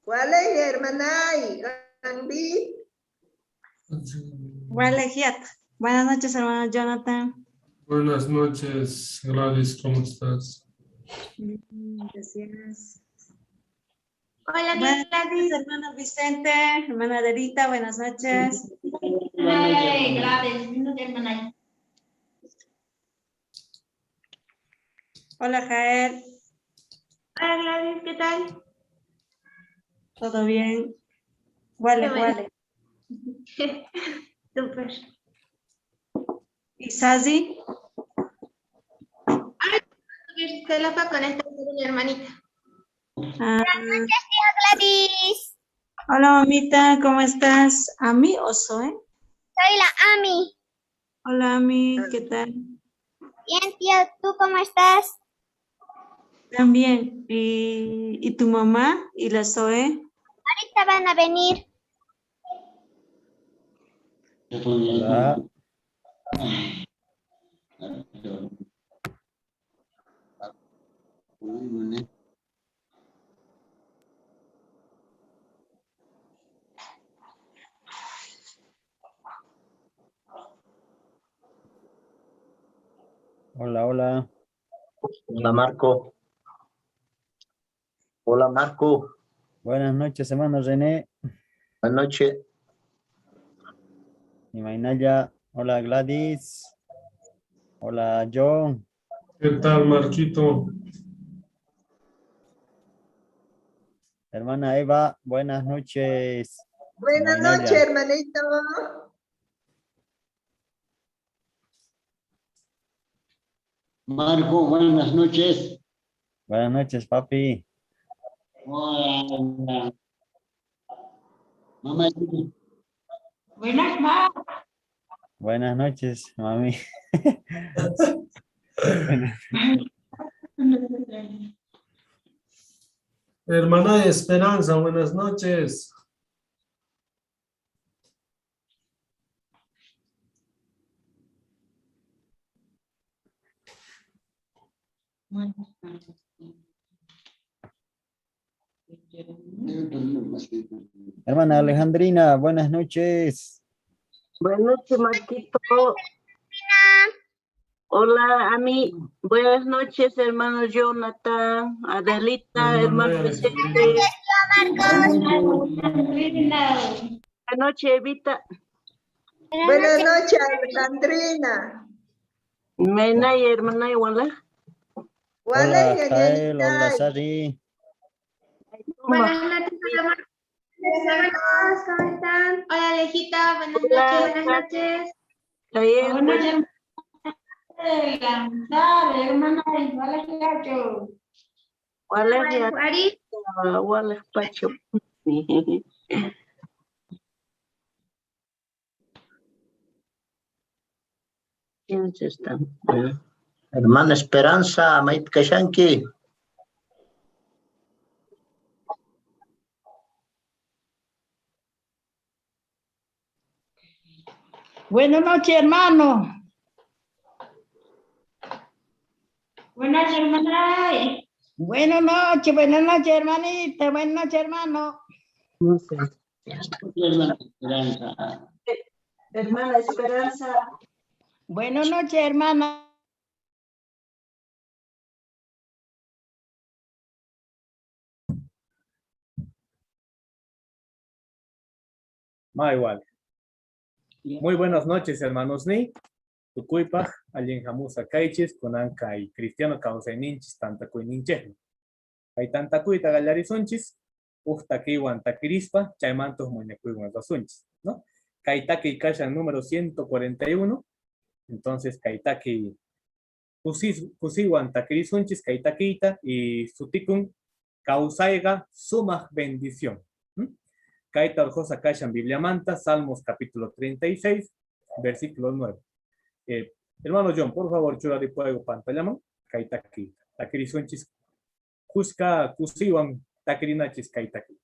Wale, hermanay. Rambi. Walejiat. Buenas noches, hermano Jonathan. Buenas noches, Gladys, ¿cómo estás? Gracias. Hola, Buenas Gladys. noches, hermano Vicente, hermana Adelita, buenas noches. Hey, Gladys. Buenas noches, hermana. Hola, Jael. Hola, Gladys, ¿qué tal? ¿Todo bien? Wale, Qué bueno. wale. Súper. ¿Y Sazi? Ay, se la fue con esta mi hermanita. Ah. Buenas noches, tía Gladys. Hola, mamita, ¿cómo estás? ¿Ami o Zoe? Soy la Ami. Hola, Ami, ¿qué tal? Bien, tía, ¿tú cómo estás? También. ¿Y tu mamá y la Zoe? Ahorita van a venir. Hola. Hola, hola. Hola, Marco. Hola, Marco. Buenas noches, hermano René. Buenas noches. Imainaya. Hola, Gladys. Hola, John. ¿Qué tal, Marquito? Hermana Eva, buenas noches. Buenas Imainaya. noches, hermanito. Marco, buenas noches. Buenas noches, papi. Hola. Mamá. Buenas, ma. Buenas noches, mami. Hermana de Esperanza, buenas noches. Hermana Alejandrina, buenas noches. Buenas noches, Marquito. Hola, Ami. Buenas noches, hermano Jonathan, Adelita, hermano Vicente. Buenas noches, Evita. Buenas noches, Alejandrina. Mena y hermana igual. Hola, Jael, hola, Sari. Buenas noches, ¿cómo están? Hola, Alejita, buenas noches, buenas noches. Buenas noches. Hola, Pacho. ¿Quiénes están? Hermana Esperanza, Mait Kashanki. Buenas noches, hermano. Buenas noches, hermana. Buenas noches, hermanita. Buenas noches, hermano. No sé. Hermana Esperanza. Hermana Esperanza. Buenas noches, hermana. Ma igual. Muy buenas noches, hermanos ni. Tukuypaj, allin hamusa kaychis, kunanka y cristiano kawsayninchis tantakuyninchikmi. Kay tantakuyta qallarisunchis, huk takiywan takirispa, chaymantuq muñakuywan rasunchis, ¿no? Kay takiy kashan número 141, entonces kay takiy kusiywan takirisunchis, kay takiyta y sutikun kawsayqa sumaq bendición. Kayta urqusqa kashan Bibliamanta, Salmos capítulo 36, versículo 9. Hermano John, por favor, churaripuayku pantallaman, kay takiyta. Takirisunchis, kuska kusiywan takirinachis kay takiyta.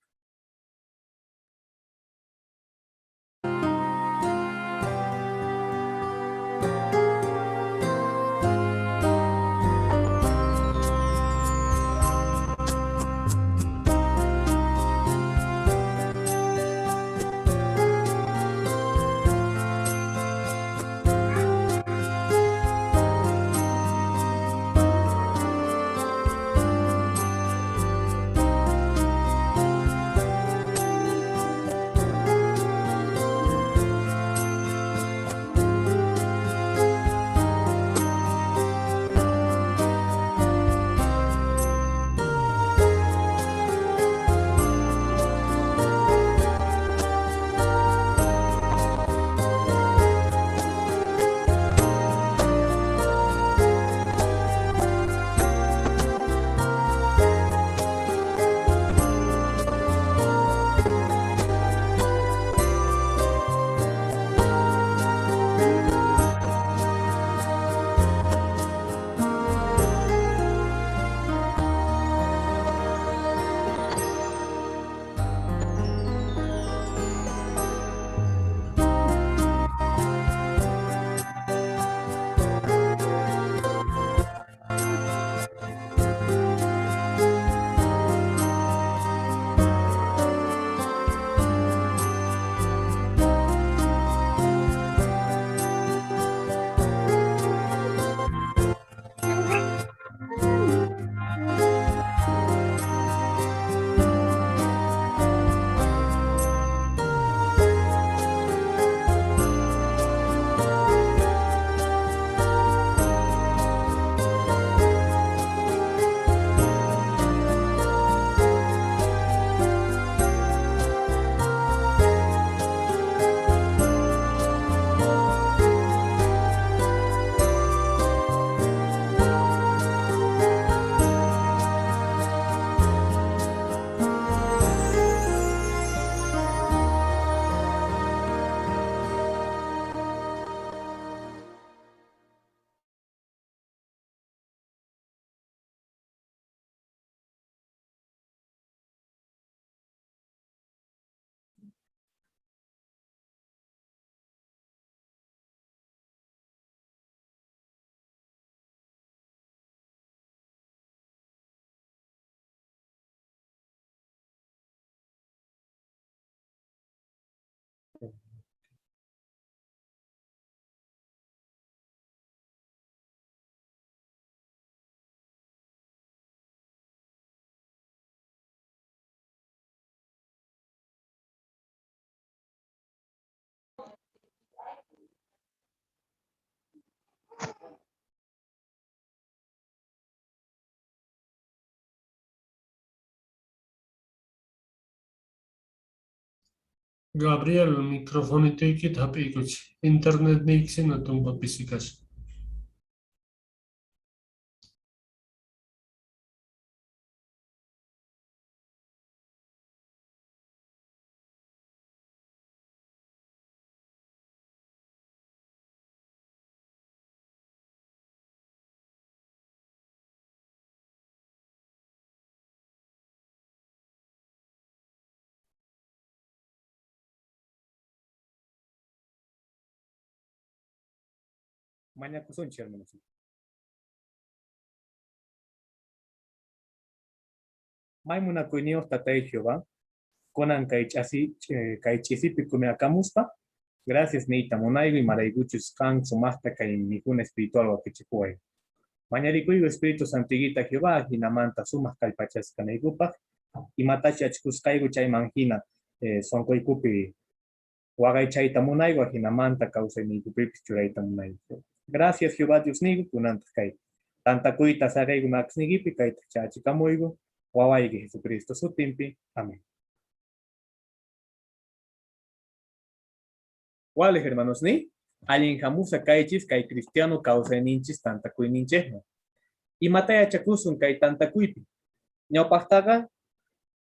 Gabriel, microfonitoykita hap'iykuchi. Internetniykisina tumpa pisi kashan. Mañakusunchik, hermanos. May munakuyniyuq tatay Jehová, kunan kay ch'asi kay ch'isipi kumiakamuspa, gracias niyta munayku imaraykuchus qan sumaqta kay mikhuna espiritual wakichikuway. Mañarikuyku Espíritu Santoykita Jehová, hinamanta sumaq kallpachasqa kanaykupaq, imatachi achkusqayku chayman hina sunquykupi waqaychayta munayku, hinamanta kawsayniykupipis churayta munayku. Gracias Jehová Dios niyku, kunantaq kay tantakuyta saqayku makisniykipi, kaytaq chachikamuyku, wawayki Jesucristo sutinpi. Amén. Wales, hermanos, ni allin hamusa kaychis kay cristiano kawsayninchis tantakuyninchikman. Imata yachakusun kay tantakuypi. Ñawpaqtaqa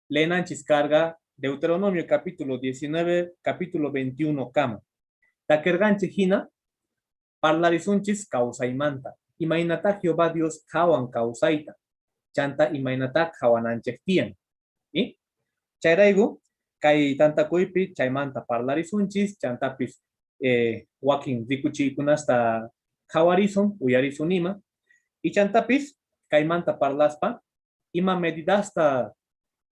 leenanchis karqa Deuteronomio capítulo 19, capítulo 21 kama. Takirqanchik hina parlarisunchis kawsaymanta. Imaynata Jehová Dios qhawan kawsayta. Chanta imaynata qhawananchik tiyan. ¿Sí? Chayrayku kay tantakuypi chaymanta parlarisunchis, chantapis wakin rikuchiykunasta qhawarisun, uyarisun ima. Y chantapis kaymanta parlaspa ima medidasta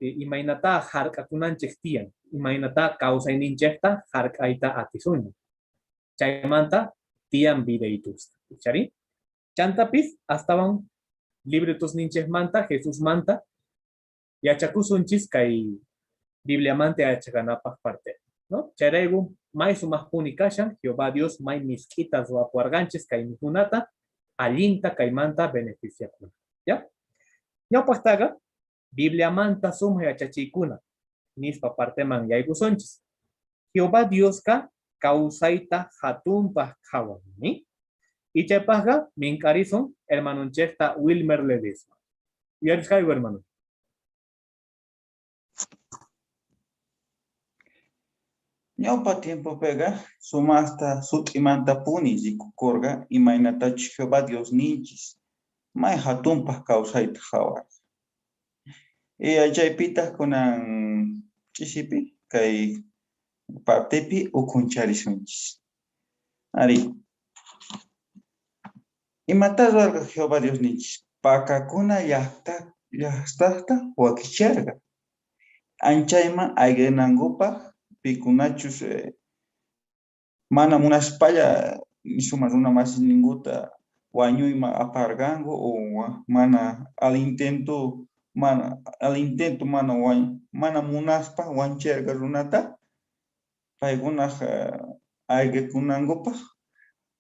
imaynata hark'akunanchik tiyan, imaynata kawsayninchikta hark'ayta atisunman. Chaymanta tiyan vidaytusta. Chari? Chantapis astawan libritusninchikmanta, Jesusmanta yachakusunchis kay Bibliamanta yachakanapaq parte, ¿no? Chayrayku may sumaqpuni kashan, Jehová Dios may misk'ita ruwapuwarqanchis kay mikhunata allinta kaymanta beneficiakuna, ¿ya? Ñawpaqtaqa Bibliamanta sumaq yachachiykuna nispa parteman yaykusunchis. Jehová Diosqa kawsayta hatunpaq qhawan, ¿ni? Y chaypaqqa mink'arisun hermanonchikta Wilmer Ledesma. Uyarisqayku, hermano. Ñawpa tiempopiqa sumaqta sut'imantapuni rikukurqa imaynatachus Jehová Dios ninchis may hatunpaq kawsayta qhawarqa. Chaypitaq kunan ch'isipi kay partepi ukhuncharisunchis. Ari. Imata ruwarqa Jehová Dios ninchis? Pakakuna llaqtata wakicharqa. Anchayman ayqinankupaq pikunachus mana munaspalla nisuma runa masininkuta wañuyman aparqanku o mana al intento mana al intento mana mana munaspa wancharqa runata paykunaq ayqikunankupaq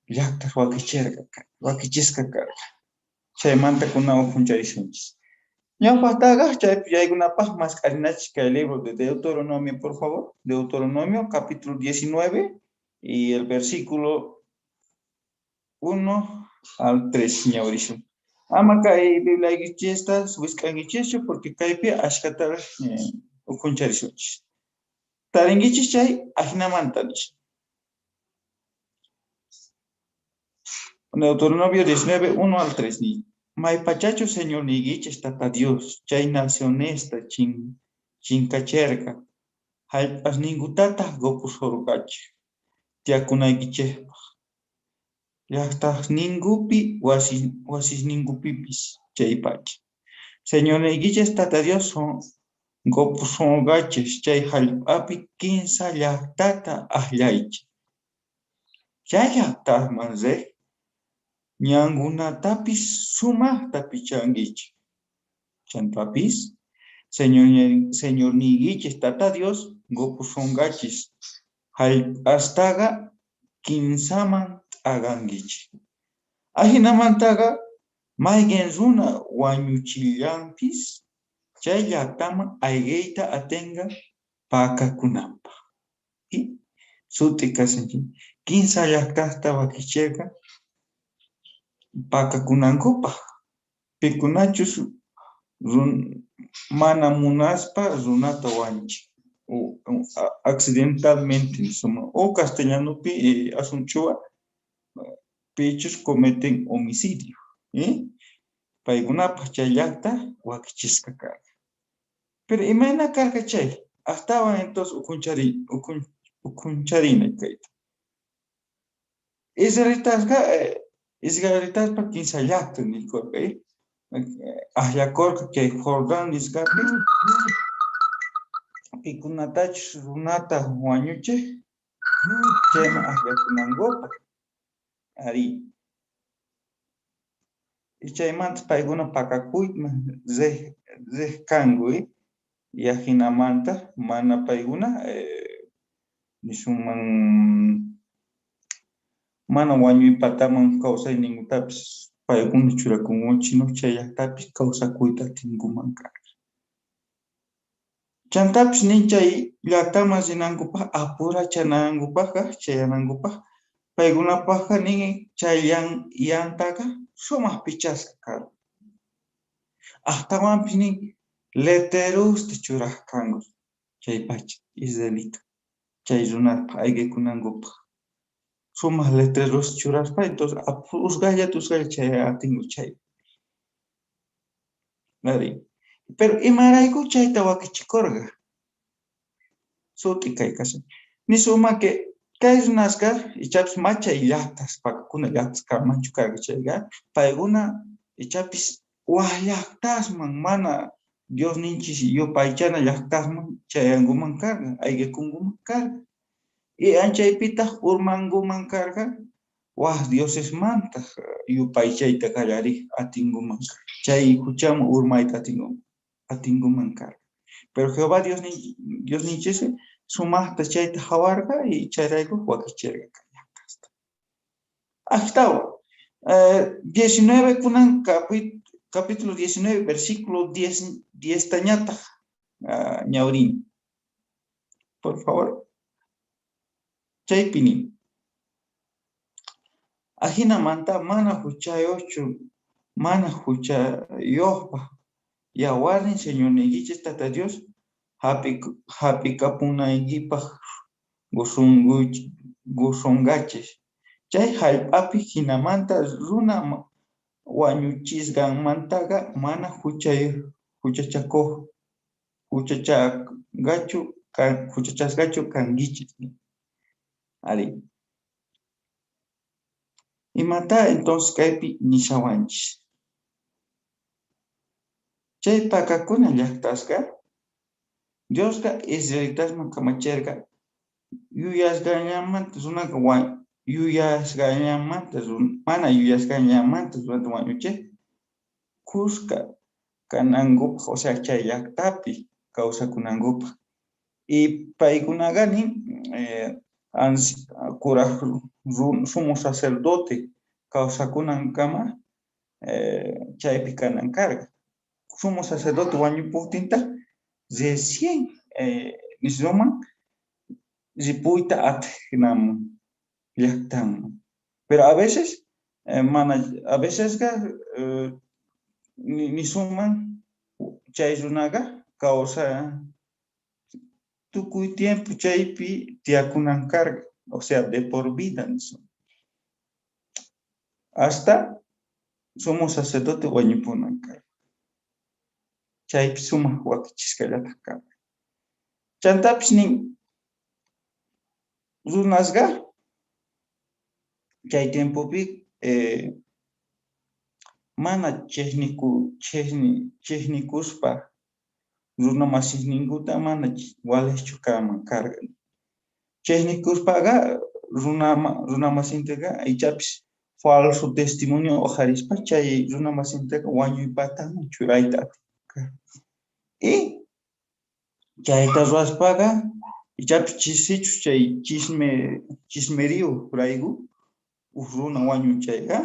llaqtas wakicharqa wakichisqa karqa. Chaymanta kunan ukhuncharisunchis. Ñawpaqtaqa chaypi yaykunapaq mask'arinachis kay libro de Deuteronomio, por favor. Deuteronomio, capítulo 19 y el versículo 1 al 3, ñawrisun. Ama kay Bibliaykichista wisq'ankichikchu porque kaypi ashkata ukhuncharisunchis. Tarinkichis chay ajinamanta nish. Deuteronomio 19, 1 al 3. Maypachachu Señor niykichis Tata Dios, chay nacionesta chinkacherqa, hallp'asninkutataq qupusurqachik, tiyakunaykichikpaq. Llaqtasninkupi wasisninkupipis chaypacha. Señor niykichis Tata Dios qupusurqachik chay hallp'api kinsa llaqtata akllaychik. Chay llaqtasman riq ñankunatapis sumaqta pichankichik. Chantapis, Señor niykichis Tata Dios qupusunqachis hallp'astaqa kinsaman t'aqankichik. Ajinamantaqa mayqin runa wañuchillanpis chay llaqtaman ayqiyta atinqa pakakunanpaq. Y Suti kashan kinsa llaqtasta wakicherqa pakakunankupaq pikunachus mana munaspa runata wañuchin o accidentalmente o castellanopi asunchua pichus cometen homicidio paykunapaq chay llaqta wakichisqa karqa. Pero imayna karqa chay astawan entonces ukuncharina kayta. Israelitasqa israelitaspa kinsa llaqta nikurqa akllakurqa chay Jordán nisqapi pikunatachus runata wañuchiq chayman akllakunankupaq ari. Y chaymanta paykuna pakakuyman riq kanku y ajinamanta mana paykuna nisunman mana wañuypataman kawsayninkutapis paykuna churakunkuchik chay llaqtapis kawsakuyta atinkuman karqa. Chantapis nin chay llaqtaman rinankupaq apurachanankupaqqa chayanankupaq paykunapaqqa nin chay llantaqa sumaq pichasqa karqa. Astawanpis nin letrerosta churaq kanku chay pacha israelita chay runapaq ayqikunankupaq. Sumaq letreros churaspa entonces usqhayllata usqhaylla chay atinku chay. Ari. Pero imarayku chayta wakichikurqa. Sut'i kay kashan. Nisuma que kay runasqa ichapis machay llaqtas pakakuna llaqtas kanmanchu karqa chayqa paykuna ichapis waj llaqtasman mana Diosninchis yupaychana llaqtasman chayankuman karqa ayqikunkuman karqa. Y anchaypitaq urmankuman karqa waj diosesmantaq yupaychayta qallariq atinkuman karqa. Chay huchaman urmayta atinkuman karqa. Pero Jehová Diosninchis sumaqta chayta hawarqa y chayrayku wakichirqa llaqtasta. Ajtawa 19 kunan capítulo 19 versículo 10 10 tañataq ñawrin. Por favor. Chaypi nin. Ajinamanta mana huchayuqchu mana huchayuqpaq yawarnin Señorniykichis Tata Dios hap'ikapunaykipaq qusunqachis. Chay hallp'api hinamanta runa wañuchisqanmantaqa mana huchachasqachu kankichis. Ari. Imata entonces kaypi nishawanchis. Chay pakakuna llaqtasqa Diosqa israelitasman kamachirqa yuyasqallamanta runaqa yuyasqallamanta mana yuyasqallamanta runata wañuchiq kuska kanankupaq, o sea chay llaqtapi kawsakunankupaq. Y paykunaqa nin kuraq sumo sacerdote kawsakunankama chaypi kanan karqa. Sumo sacerdote wañupuptintaq recién nisruman ripuyta atiqnaman llaqtanman. Pero a veces mana a vecesqa nisuman chay runaqa kawsa tukuy tiempo chaypi tiyakunan karqa, o sea de por vida nisuman. Hasta sumo sacerdote wañupunan karqa. Chaypi sumaq wakichisqallataq karqa. Chantapis nin runasqa chay tiempopi mana chiqnikuspa runa masisninkuta mana waliqchu kanman karqa. Chiqnikuspaqa runa masintaqa ichapis falso testimonio uqharispa chay runa masintaqa wañuypataman churayta atin. Y chayta ruwaspaqa ichapis chisichus chay chismeriu rayku uj runa wañun chayqa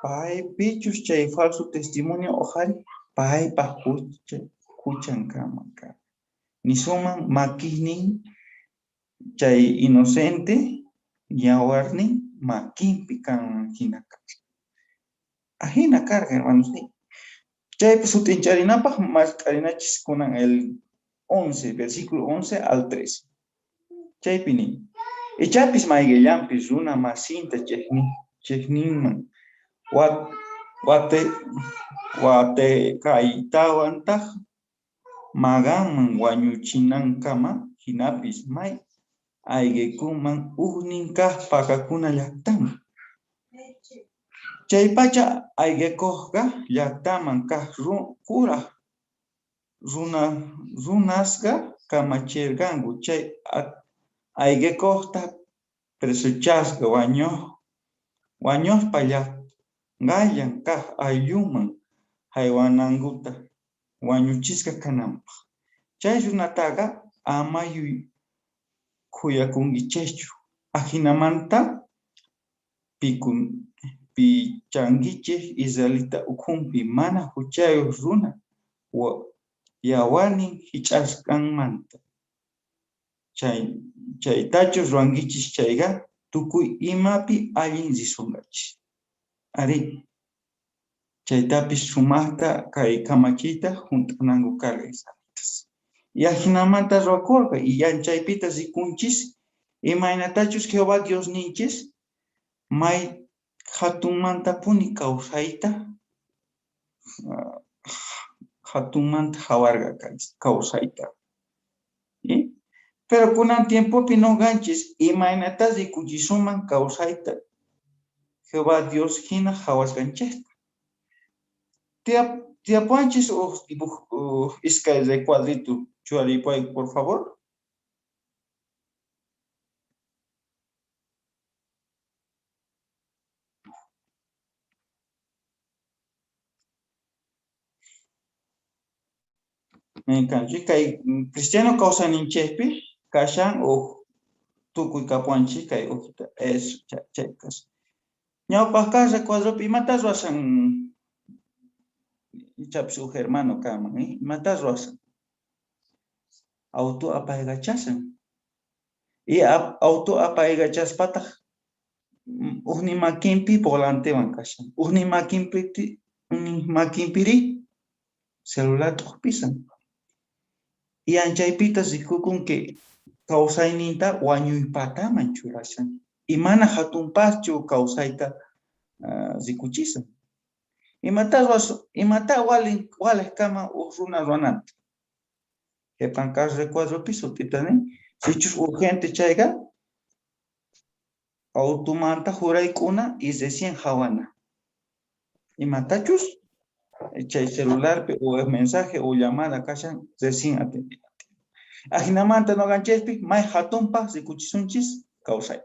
paypichus chay falso testimonio uqhari paypaq huchan kanman karqa. Nisuman makisnin Chay inocente yawarnin makinpi kanman hina karqa. Ajina karqa, hermanos. Chaypi sut'incharinapaq mask'arinachis kunan el 11, versículo 11 al 13. Chaypi nin, ichapis mayqillanpis runa masinta chejninman wateqaytawantaq maqanman wañuchinankama hinapis may ayqikunman ujnin kaq pakakuna llaqtaman. Chaypacha ayqikuqqa llaqtaman kaq kuraq runasqa kamachirqanku chay ayqikuqta presuchasqa wañuqpa qayllan kaq aylluman haywanankuta wañuchisqa kananpaq. Chay runataqa ama khuyakunkichikchu, ajinamanta pichankichik israelita ukhunpi mana huchayuq runa yawarnin hich'asqanmanta. Chaytachus ruwankichis chayqa tukuy imapi allin risunqachis. Ari, chaytapis sumaqta kay kamachiyta hunt'ananku karqa israelitas. Y ajinamanta ruwakurqa, y yanchaypita rikunchis imaynatachus Jehová Dios ninchis may hatunmantapuni kawsayta hatunmanta hawarqa kawsayta. Pero kunan tiempopi noqanchis imaynata rikuchisuman kawsayta Jehová Dios hina hawasqanchikta. Tiapuanchis uj dibujo iskay recuadrito churaripuay, por favor. Kay cristiano kawsayninchikpi kashan uj tukuy kapuanchik kay ujita eso chay kas. Ñawpaq kaq recuadropi imata ruwasan ichapis uj hermano kanman, imata ruwasan auto apaykachasan y auto apaykachaspataq ujnin makinpi volantewan kashan ujnin makinpiri celular t'uqpisan. Y anchaypita rikukun que kawsayninta wañuypataman churashan y mana hatunpaschu kawsayta rikuchisan. Imata waliq kama uj runa ruwananta. Qhipan kaq recuadropi sut'ita nin, sichus urgente chayqa automanta jurayk'una y recién hawana. Imatachus chay celularpi o el mensaje o llamada kashan recién atendida. Ajinamanta noqanchikpi may hatunpaq rikuchisunchis kawsayta.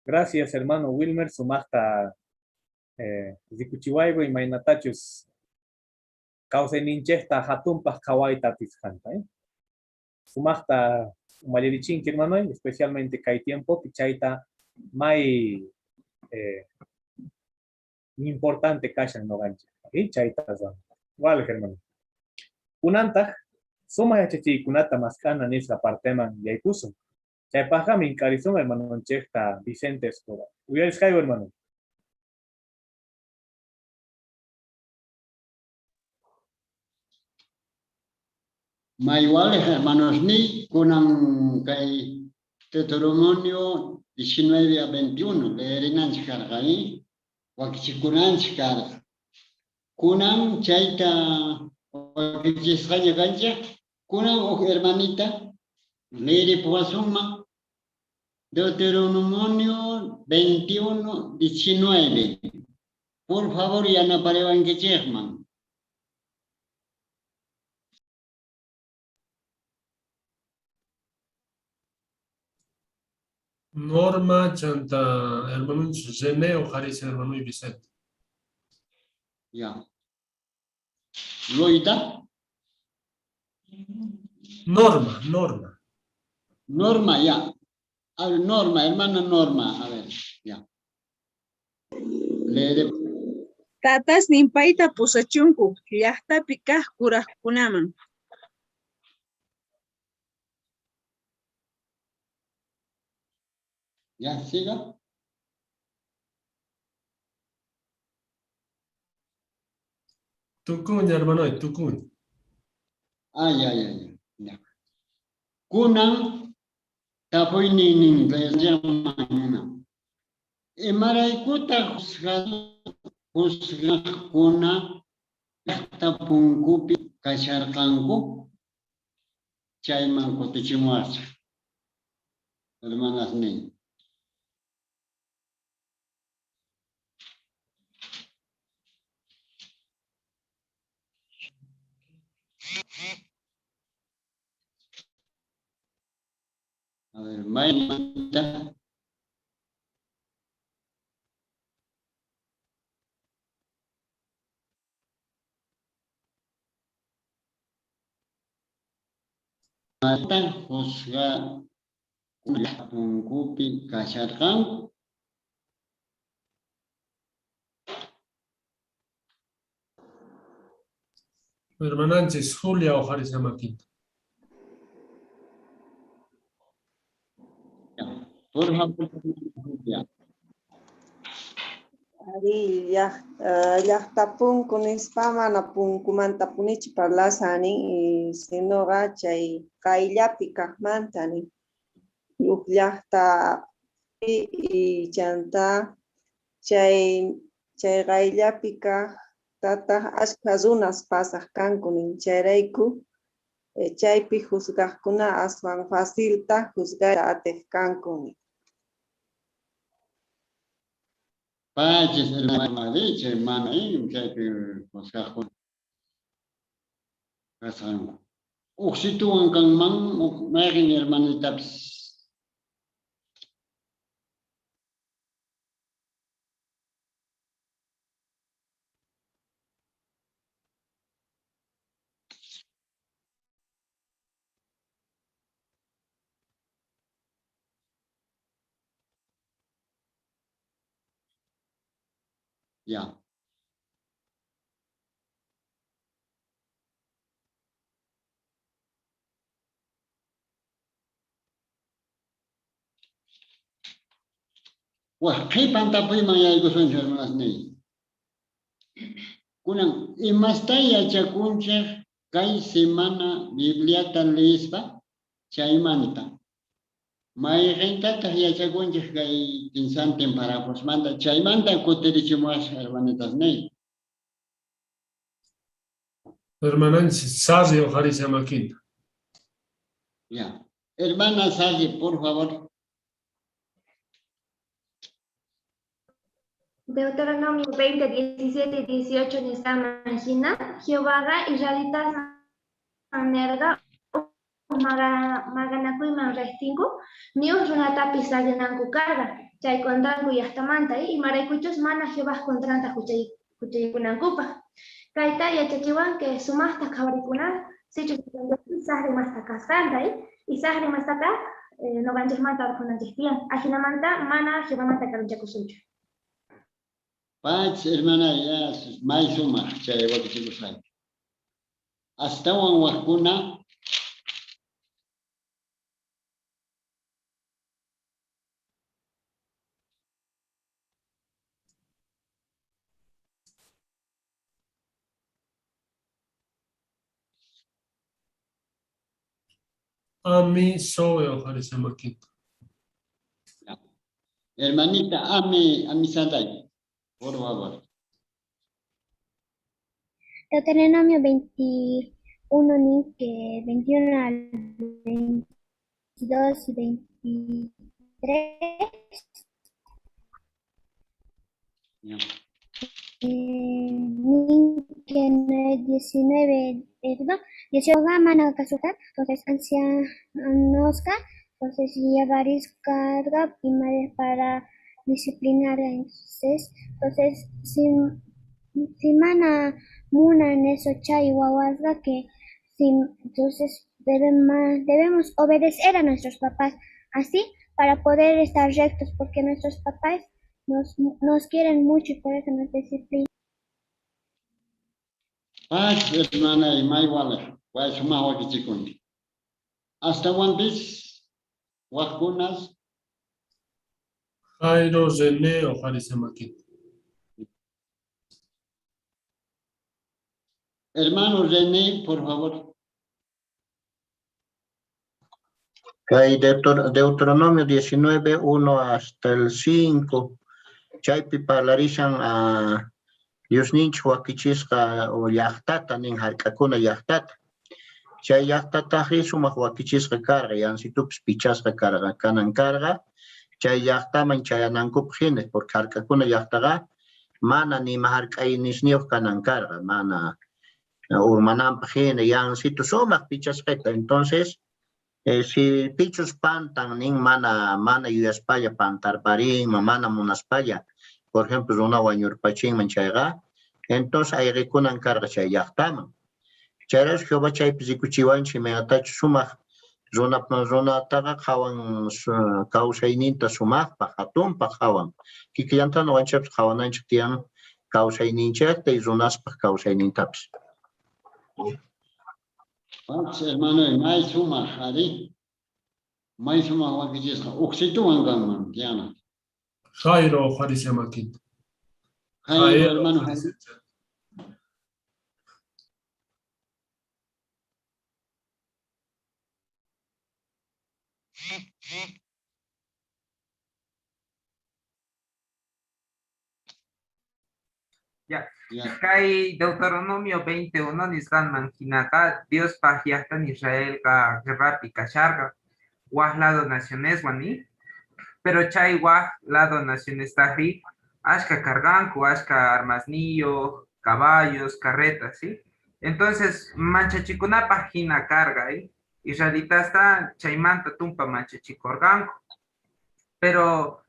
Gracias, hermano Wilmer. Sumaqta rikuchiwayku imaynatachus kawsayninchikta hatunpaq qhawayta atisqanta. Sumaqta umallerichinki, hermano, especialmente kay tiempopi chayta may importante kashan noqanchik. Chayta wale, hermano. Kunantaq sumaq yachachiykunata mask'ana nisqa parteman yaykusun. Chaypaqqa mink'arisun hermanonchikta Vicente Escobar. Uyarisqayku, hermano. Maywalej hermanos ni kunan kay Deuteronomio 19 a 21 leerinanchik karqa, wakichikunanchik karqa. Kunan chayta wakichisqaña kanchik, kunan uj hermanita leeripuwasunman Deuteronomio 21, 19. Por favor, yanapariwankichikman. Norma chanta hermano René o Haris hermano y Vicente. Ya. Loida. Norma, Norma. Norma, ya. A ver, Norma, hermana Norma, a ver, ya. Leeré. Tatasnin payta pusachunku llaqtapi kaq kuraqkunaman. Ya, siga. Tukuña, hermano, tukuña. Ah, ya, ya, ya, ya. Kunan tapuynin llaman. Imaraykutaq juzgaqkuna llaqta punkupi kasharqanku? Chayman kutichimuwasaq, hermanas nin. A ver, maymanta. Mata juzgaqkuna punkupi kasharqanku. Hermananchis Julia Ojaris maquita. Por favor, Julia. Ari llaqta punku nispa mana punkumanta punichu parlasani, sinoqa chay qayllapi kaqmanta nin. Huk llaqtapi y chanta chay qayllapi kaq tataq ashkha runas pasaq kanku nin. Chayrayku chaypi juzgaqkuna aswan facilta juzgayta atiq kanku nin. Pachis, hermana, dice, hermana, chaypi juzgaqkuna kasqanku. Uqsituwan kanman, mayqin hermanitapis. Ya. Wah, qhipan tapuyman yaykusunchik, hermanasniy. Kunan, imasta yachakunchik kay semana Bibliata leespa chaymanta. Mayqintataq yachakunchik kay kinsantin párrafosmanta chaymanta kutirichimuwasaq, hermanitasniy. Hermananchis Sarri Ojaris maquita. Ya. Hermana Sarri, por favor. Deuteronomio 20, 17 y 18 nisqaman hina, Jehovaqa israelitas nerqa maqanakuyman riqtinku, ni uj runatapis saqinanku karqa, chay contranku llaqtamanta, imaraykuchus mana Jehovaj contranta huchallikunankupaq. Kayta yachachiwan que sumaqta qhawarikuna, sichus saqri masta kasqanta, y saqri mastata noqanchikmanta orqhunanchik tiyan, ajinamanta mana Jehovamanta karunchakusunchu. Pach, hermana, ya may sumaq chay wakichikusqayki. Astawan waqkuna. Ami soy Ojaris maquita. Hermanita, ami Sanday, por favor. Deuteronomio 21, nin, que 21 al 22 y 23. Ya. Nin, que no es 19, perdón, 18 mana kasuta, entonces ancianosca, entonces llevaréis carga y madre para disciplinar, entonces si mana muna en eso chay wawasga que si, entonces debemos obedecer a nuestros papás así para poder estar rectos, porque nuestros papás nos quieren mucho y por eso nos disciplinan. Paz, hermana, y may wale, way sumaq wakichikunki. Astawanpis waqkunas. Jairo René uqharishan makinta. Hermano René, por favor. Kay Deuteronomio 19, 1 hasta el 5. Chaypi parlarishan a Diosninchik wakichisqa o llaqtata nin hark'akuna llaqtata. Chay llaqtataqri sumaq wakichisqa karqa, yansitupis pichasqa karqa, kanan karqa. Chay llaqtaman chayanankupaq hina, porque hark'akuna llaqtaqa mana nima hark'aynisniyuq kanan karqa, mana urmananpaq hina, yansitu sumaq pichasqita. Entonces, si pichus pantan nin mana yuyaspalla pantarparinman, mana munaspalla, por ejemplo, runa wañurpachinman chayqa, entonces ayqikunan karqa chay llaqtaman. Chayrayku Jehová chaypi rikuchiwanchik imaynatachu sumaq runataqa qhawan kawsayninta sumaqpaq, hatunpaq qhawan. Kikillanta ñuqanchikpis qhawananchik tiyan kawsayninchikta y runaspaq kawsaynintapis. Paz, hermano, may sumaq, ari. May sumaq wakichisqa uqsituwan kanman, Diana. Jairo uqharishan makinta. Jairo, hermano, Jairo. Ya. Kay Deuteronomio 21 nisqanman hinaqa Dios llaqtan Israelqa guerrapi kasharqa waj lado nacioneswan ni, pero chay waj lado nacionestaqri ashka karqanku, ashka armasniyuq, caballos, carretas, ¿sí? Entonces manchachikunapaq hina karqa, ¿eh? Israelitasta chaymanta tumpa manchachikurqanku, pero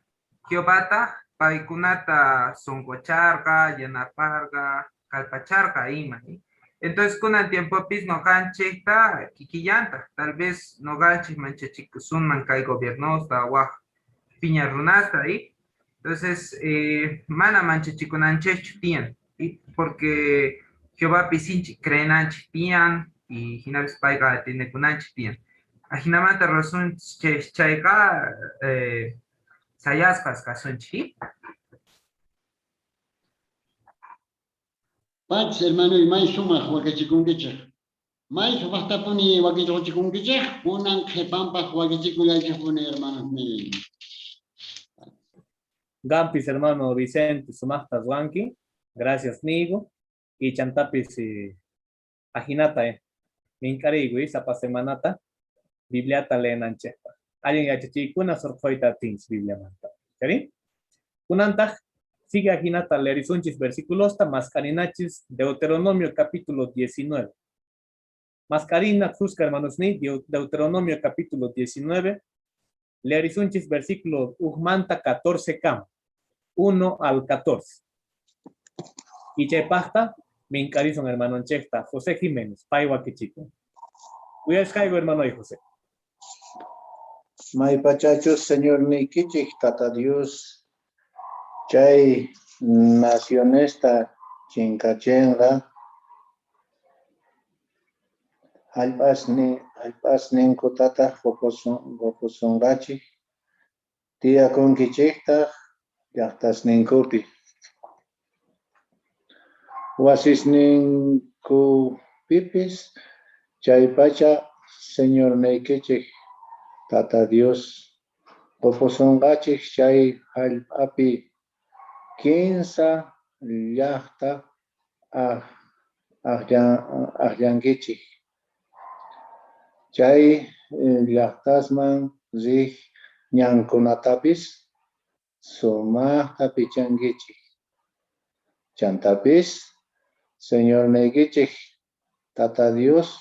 Jehovata paykunata sunqucharqa, yanaparqa, kallpacharqa ima, ¿sí? Entonces kunan tiempopis noqanchikta kikillanta, tal vez noqanchik manchachikusunman kay gobiernosta waj piña runasta, ¿sí? Entonces mana manchachikunanchikchu tiyan, ¿sí? Porque Jehová sinchi creenanchik tiyan y hinapis payqa atinekunanchik tiyan. Ajinamanta razón chayqa sayasqas kasunchik. Pach, hermano, y may sumaq wakichikunkichik. May sumaqtapuni wakichikunkichik, kunan qhipanpaq wakichikullaychikpuni, hermanos míos. Gampis, hermano Vicente, sumaqta ruwanki. Gracias, Nigo. Y chantapis, ajinata, mink'ariyku, sapa semanata, Bibliata leenanchikpaq. Allin yachachikuna surqhuyta atinchik Bibliamanta. ¿Sí? Kunantaq, sigue ajinata leerisunchis versículosta, mascarinachis, Deuteronomio capítulo 19. Mascarina, Cusca, hermanos ni, Deuteronomio capítulo 19, leerisunchis versículo ujmanta 14 kam, 1 al 14. Y chaypaqta, mink'arison hermano nchekta, José Jiménez, paywa kichiko. Uyashqayku, hermano y José. Maypachachus, Señor nikichik, Tata Dios, chay nacionesta chinkachinqa, hallp'asninkutataq qupusunqachik, tiyakunkichiktaq llaqtasninkupi. Wasisninkupipis chaypacha Señor niykichik, Tata Dios, qupusunqachik chay hallp'api kinsa llaqta aqllankichik. Chay llaqtasman riq ñankunatapis sumaqta pichankichik. Chantapis Señor niykichik, Tata Dios,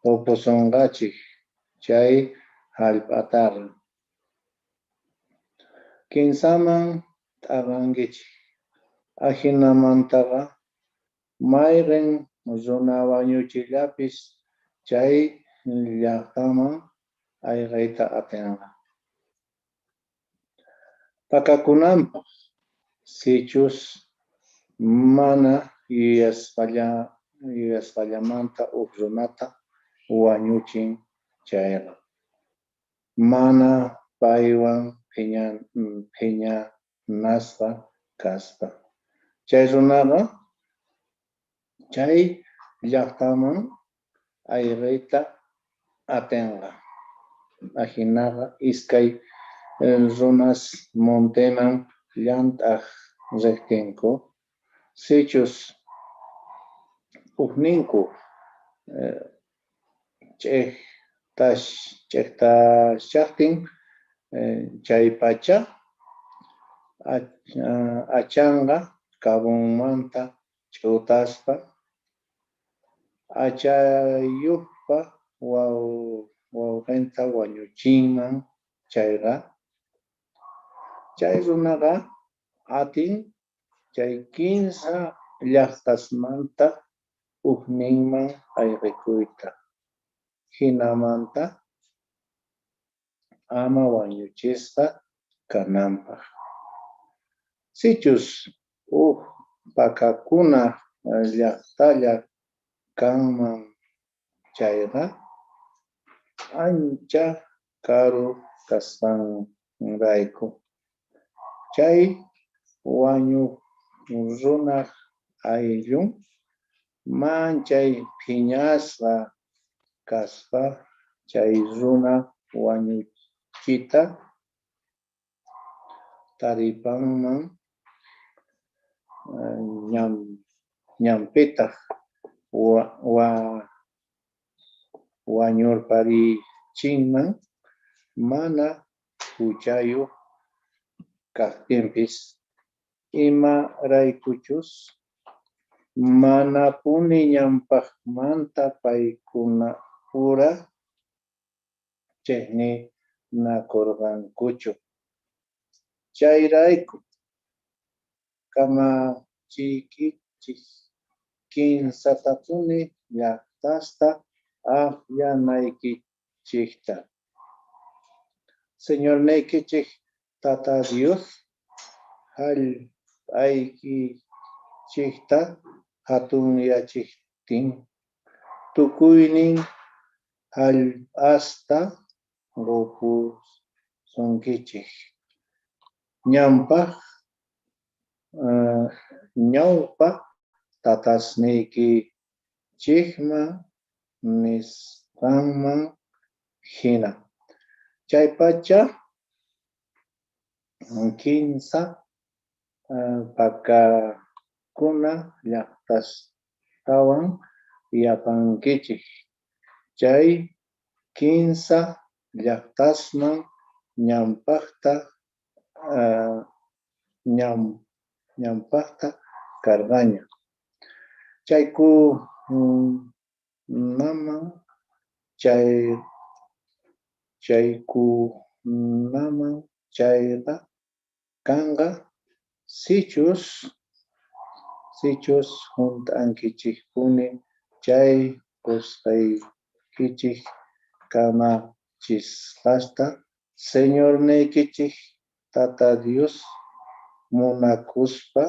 qupusunqachik chay hallp'ataqa. Kinsaman t'aqankichik. Ajinamantaqa mayqin runa wañuchillapis chay llaqtaman ayqiyta atinqa. Pakakunanpaq sichus mana yuyasqallamanta uj runata wañuchin chayqa, mana paywan phiñanasqa kaspa. Chay runaqa chay llaqtaman ayqiyta atinqa. Ajinaqa iskay runas monteman llant'aj riqtinku, sichus ujninku ch'eqtashaqtin chaypacha achanqa cabonmanta ch'utaspa achayuqpa wawqinta wañuchinman chayqa, chay runaqa atin chay kinsa llaqtasmanta ujninman ayqikuyta, jinamanta ama wañuchisqa kananpaq. Sichus uj pakakuna llaqtalla kanman chayqa, ancha karu kasqanrayku chay wañuq runaq ayllun manchay phiñasqa kaspa chay runa wañuchita taripanman ñanpitaq wañurparichinman mana huchayuq kaqtinpis, imaraykuchus manapuni ñawpaqmanta paykunapura chiqninakurqankuchu. Chayrayku kamachiykichik kinsatapuni llaqtasta aqllanaykichikta. Señorniykichik Tata Dios jallp'aykichikta jatunyachiqtin tukuynin jallp'asta qupusunkichik. Ñawpa tatasniykichikman nisqanman jina. Chaypacha kinsa pakakuna llaqtastawan yapankichik. Chay kinsa llaqtasman ñawpaqta karqaña. Chaykunaman chayqa kanqa sichus junt'ankichikpuni chay qusqaykichik kamachisqasta Señorniykichik Tata Dios munakuspa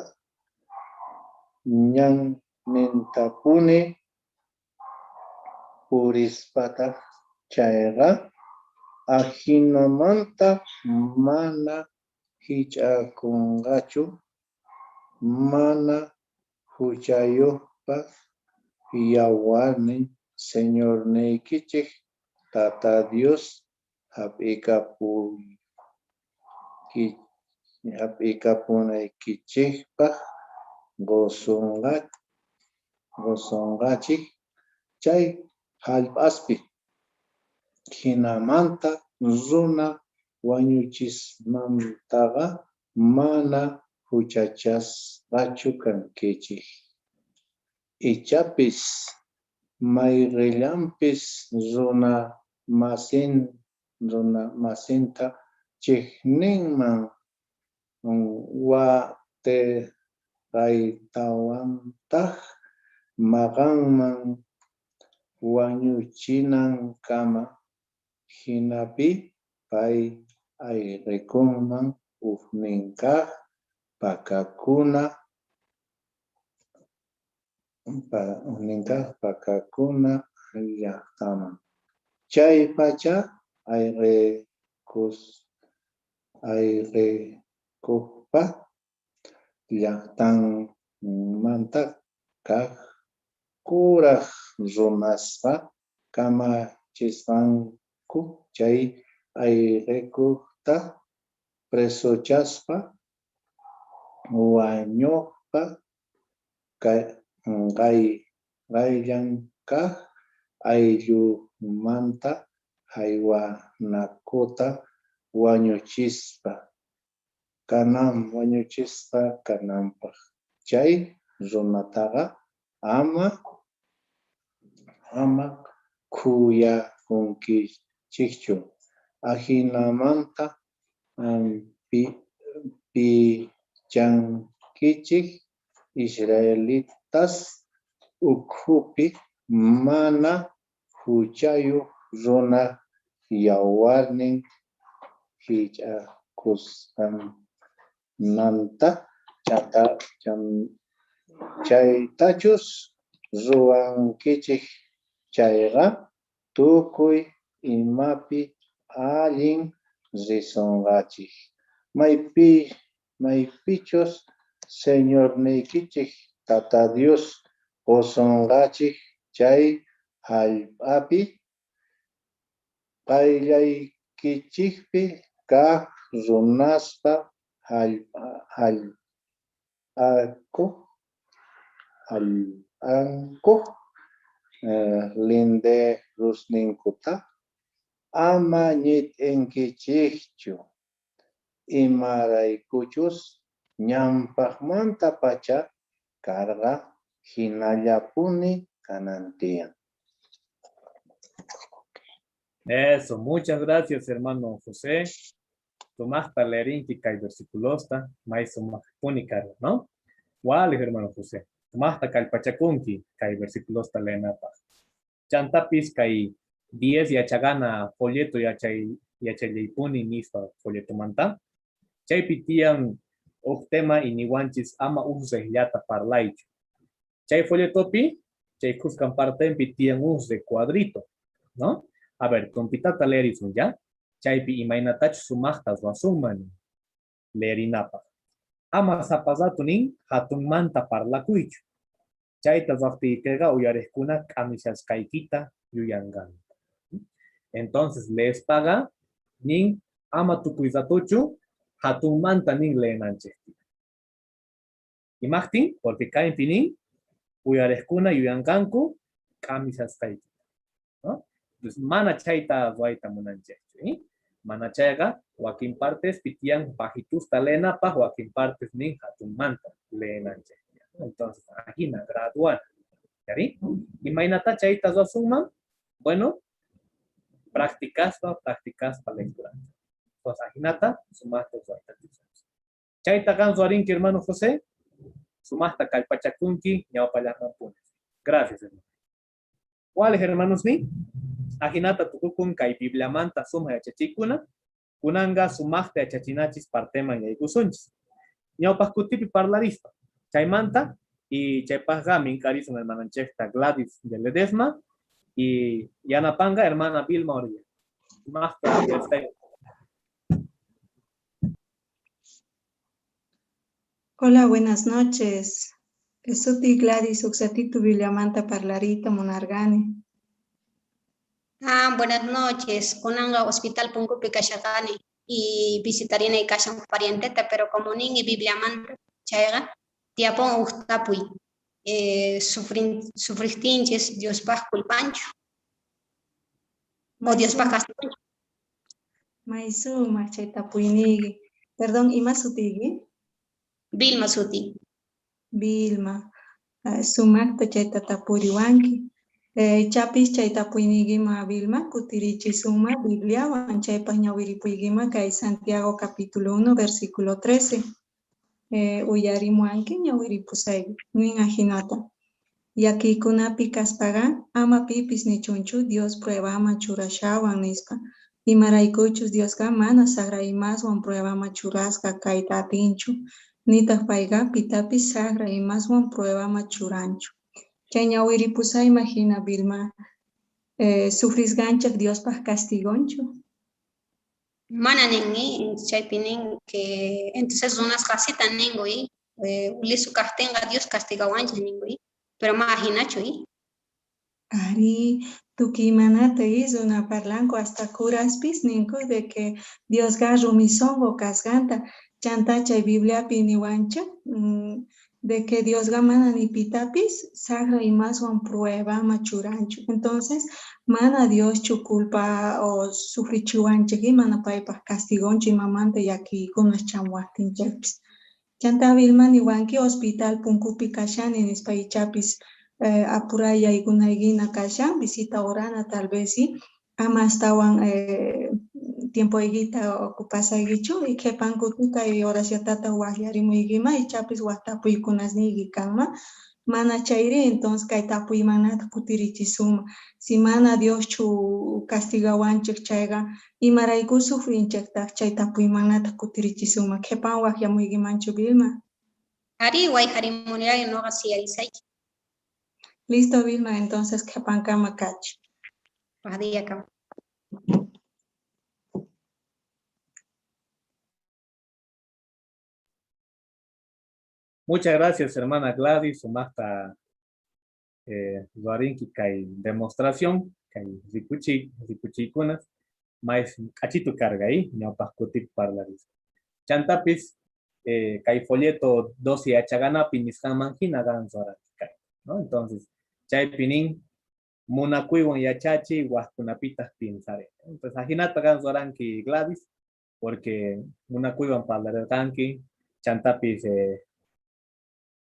ñannintapuni purispataq chayqa, ajinamanta mana jich'akunqachu mana huchayuqpa yawarnin Señorniykichik Tata Dios hap'ikapunaykichikpaq qusunqachik chay jallp'aspi. Jinamanta runa wañuchismantaqa mana huchachasqachu kankichik. Ichapis mayqillanpis runa masinta chiqninman watiqaytawantaq maqanman wañuchinankama, jinapi pay ayqikunman ujnin kaq pakakuna Ujninkaq pakakuna llaqtaman. Chaypacha ayqikuqpa llaqtanmanta kaq kuraq runasqa kamachisqanku chay ayqikuqta presochaspa wañuqpa qayllan kaq ayllumanta haywanakuta wañuchispa kananpaq chay runataqa ama khuyakunkichikchu ajinamanta pichankichik israelitas ukhupi mana huchayuq runa yawarnin hich'akusqanmanta chaytachus ruwankichik chayqa tukuy imapi allin risunqachik maypichus Señorniykichik Tata Dios qusunqachik chay hallp'api qayllaykichikpi kaq runaspa hallp'ankuq linderusninkuta ama ñit'inkichikchu imaraykuchus ñawpaqmantapacha karqa hinallapuni kanan tiyan. Eso, muchas gracias, hermano José. Sumaqta leerinki kay versículosta, may sumaqpuni karqa, ¿no? Wale, hermano José. Sumaqta kallpachakunki kay versículosta leenapaq. Chantapis kay 10 yachagana folleto yachallaypuni nispa folletomanta. Chaypi tiyan uj tema iniwanchis ama uj rejllata parlaychu. Chay folletopi, chay kuskan partenpi tiyan uj recuadrito, ¿no? A ver, compitata leerisun, ¿ya? Chaypi imaynatachu sumaqta ruwasunman leerinapaq. Ama sapa ratu nin hatunmanta parlakuychu. Chayta ruwaqtiykiqa uyariqkuna k'amishasqaykita yuyanqanku. Entonces, leespaqa nin ama tukuy ratuchu hatunmanta nin leenanchik. Imaqtin? Porque kaypi nin uyariqkuna yuyanqanku k'amishasqaykita, ¿no? Entonces, mana chayta ruwayta munanchikchu, ¿eh? Mana chayqa wakin partes pitiyan bajitusta leenapaq, wakin partes nin hatunmanta leenanchik. Entonces, ajina gradual. ¿Yari? Imaynata chayta ruwasunman? Bueno, practicaspa, practicaspa lectura. Entonces, ajinata sumaqta ruwayta. Chayta qan ruwarinki, hermano José, sumaqta kallpachakunki ñawpallaqmanpuni. Gracias, hermano. ¿Cuáles, hermanos ni? Ajinata tukukun kay Bibliamanta suma yachachikuna, kunanga sumaqta yachachinachis parteman yaykusunchis. Ñawpaq kutipi parlarispa. Chaymanta y chaypaqqa minkarisun hermananchikta Gladys de Ledesma y yanapanga hermana Vilma Orilla. Sumaqta yachay. Hola, buenas noches. Suti Gladys uksatitu Bibliamanta parlarita munargani. Ah, buenas noches. Kunanga hospital punkupi kashaqani y visitarini kashan parienteta, pero como nin y Bibliamanta chayqa tiapon uj tapuy. Sufristinchis Diospaj culpanchu. O Diospaj castiganchu. May sumaq chay tapuyniyki. Perdón, ima sutiyki? Vilma suti. Vilma, sumaqta chayta tapuriwanki. Chapis chay tapuyniykima Vilma, kutirichisunma Bibliawan chaypaq ñawiripuykima kay Santiago capítulo 1 versículo 13. Uyarimuwanki ñawiripusayki nin ajinata. Llakiykunapi kaspaqa ama pipis nichunchu Dios pruebaman churashawan nispa. Imaraykuchus Diosqa mana saqra imaswan pruebaman churasqa kayta atinchu. Nitaq payqa pitapis saqra imaswan pruebaman churanchu. Chay ñawiripusayman hina Vilma, sufrisqanchik Diospaq castigonchu. Mana nin, chaypi nin que entonces runas qasita ninku, lisu kaqtinqa Dios castigawanchik ninku, pero ma hinachu. Ari, tukuymanata runa parlanku hasta curaspis ninku de que Diosqa rumi sunqu kasqanta, chanta chay Bibliapi niwanchik de que Diosqa mana ni pitapis saqra imaswan pruebaman churanchu. Entonces, mana Dioschu culpa o sufrichiwanchik mana paypaq castigonchu imamanta llakiykunas chamuwaqtinchikpis. Chanta Vilma niwanki hospital punkupi kashani nispa ichapis apuray yaykunaykina kashan visita orana tal vez ama astawan tiempoykita ocupasaykichu y qhipan kuti kay oraciotata waqllarimuykiman ichapis wak tapuykunasniyki kanman mana chayri entonces kay tapuymanata kutirichisunman si mana Dioschu castigawanchik chayqa imarayku sufrinchiktaq chay tapuymanata kutirichisunman qhipan waqllamuykimanchu Vilma. Ari wayqarimunirani nuqa siyarisayki. Listo Vilma, entonces qhipankama kach. Paqdiyakama. Muchas gracias, hermana Gladys, sumaqta ruwarinki kay demostración, kay rikuchiykunas, may k'achitu karqa ñawpaq kutipi parlarisqa. Chantapis kay folleto 12 yachaqanapi nisqanman hina qan ruwaranki kay, ¿no? Entonces, chaypi nin munakuywan yachachiy waqkunapitaq piensare. Entonces, ajinata qan ruwaranki Gladys, porque munakuywan parlarirqanki, chantapis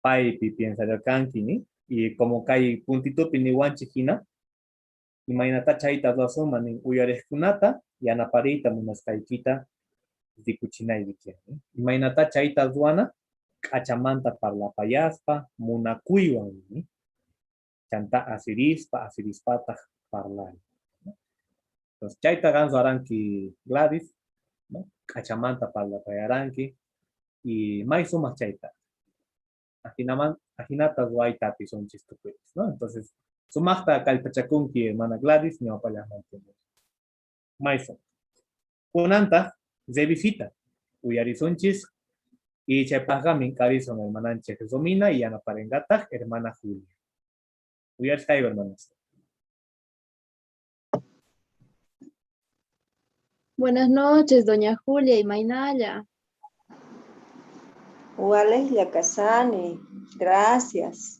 paypi piensarirqanki, ni? Y como kay puntitupi niwanchik hina, imaynata chayta ruwasunman nin uyariqkunata yanapariyta munasqaykita rikuchinayki tiyan, ni? Imaynata chayta ruwana k'achamanta parlapayaspa munakuywan, ni? Chanta asirispa, asirispataq parlari, ¿no? Entonces chayta qan ruwaranki Gladys, ¿no? K'achamanta parlapayaranki y may sumaq chayta. Ajinata ruwayta atisunchis tukuypis, ¿no? Entonces, sumaqta kallpachakunki, hermana Gladys, ñawpallanman May sumaq. Kunantaq revisita, uyarisunchis y chaypaqqa mink'arisun hermananchik Romina y yanaparinqataq hermana Julia. Uyarisqayku, hermanas. Buenas noches, doña Julia y Mainaya. Walejlla kasani, gracias.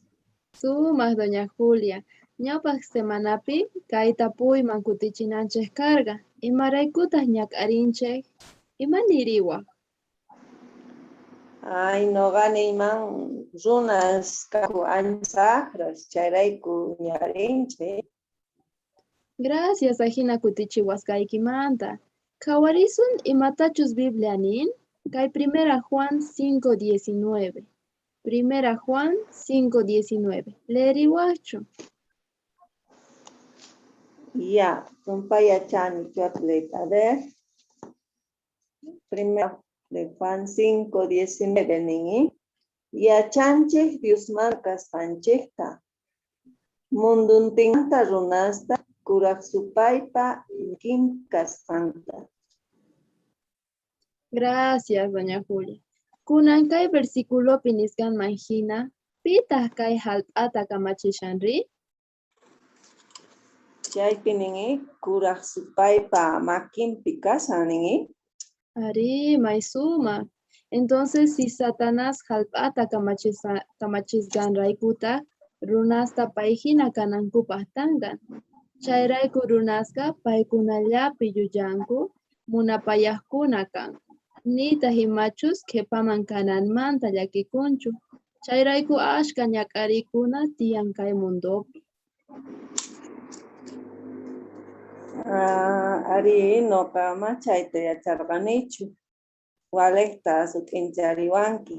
Sumaq, doña Julia. Ñawpaq semanapi kay tapuyman kutichinanchik karqa. Imaraykutaq ñak'arinchik? Ima niriwaq? Ay, noqa niyman runas kanku ancha saqras, chayrayku ñak'arinchik. Gracias, ajina kutichiwasqaykimanta. Qhawarisun imatachus Biblia nin. Kay primera Juan 5:19. Primera Juan 5:19. Leeriwaqchu. Ya, tumpaya chani chotlet. A ver. Primera de Juan 5:19 nin. Yachanchik Diosman kasqanchikta. Munduntinta runasta kuraq supaypa makinpi kasqanta. Gracias, doña Julia. Kunan kay versículopi nisqanman hina, pitaq kay hallp'ata kamachishanri? Chaypi nin, kuraq supaypa makinpi kashan nin. Ari, may sumaq. Entonces, si Satanás hallp'ata kamachisqanraykutaq, runasta payhina kanankupaq tanqan. Chayrayku runasqa paykunallapi yuyanku, munapayaqkuna kanku. Nitaq imachus qhipaman kananmanta llakikunchu. Chayrayku achka ñak'ariykuna tiyan kay mundopi. Ari, noqa ma chayta yacharqanichu. Walejta sut'inchariwanki.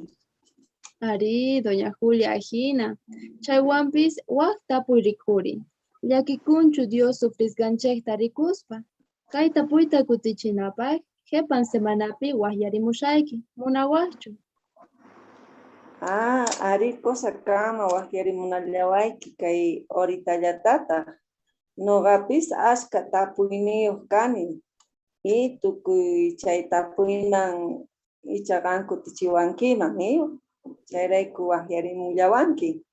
Ari, doña Julia ajina. Chaywanpis wak tapuy rikhurin. Llakikunchu Dios sufrisqanchikta rikuspa. Kay tapuyta kutichinapaq qhipan semanapi waqllarimushayki. Munawaqchu? Ah, ari cosa kama waqyarimunallawayki kay horitallatataq. Noqapis ashka tapuyniyuq kani. Y tukuy chay tapuyman icha qan kutichiwankiman, Chayrayku waqyarimullawanki.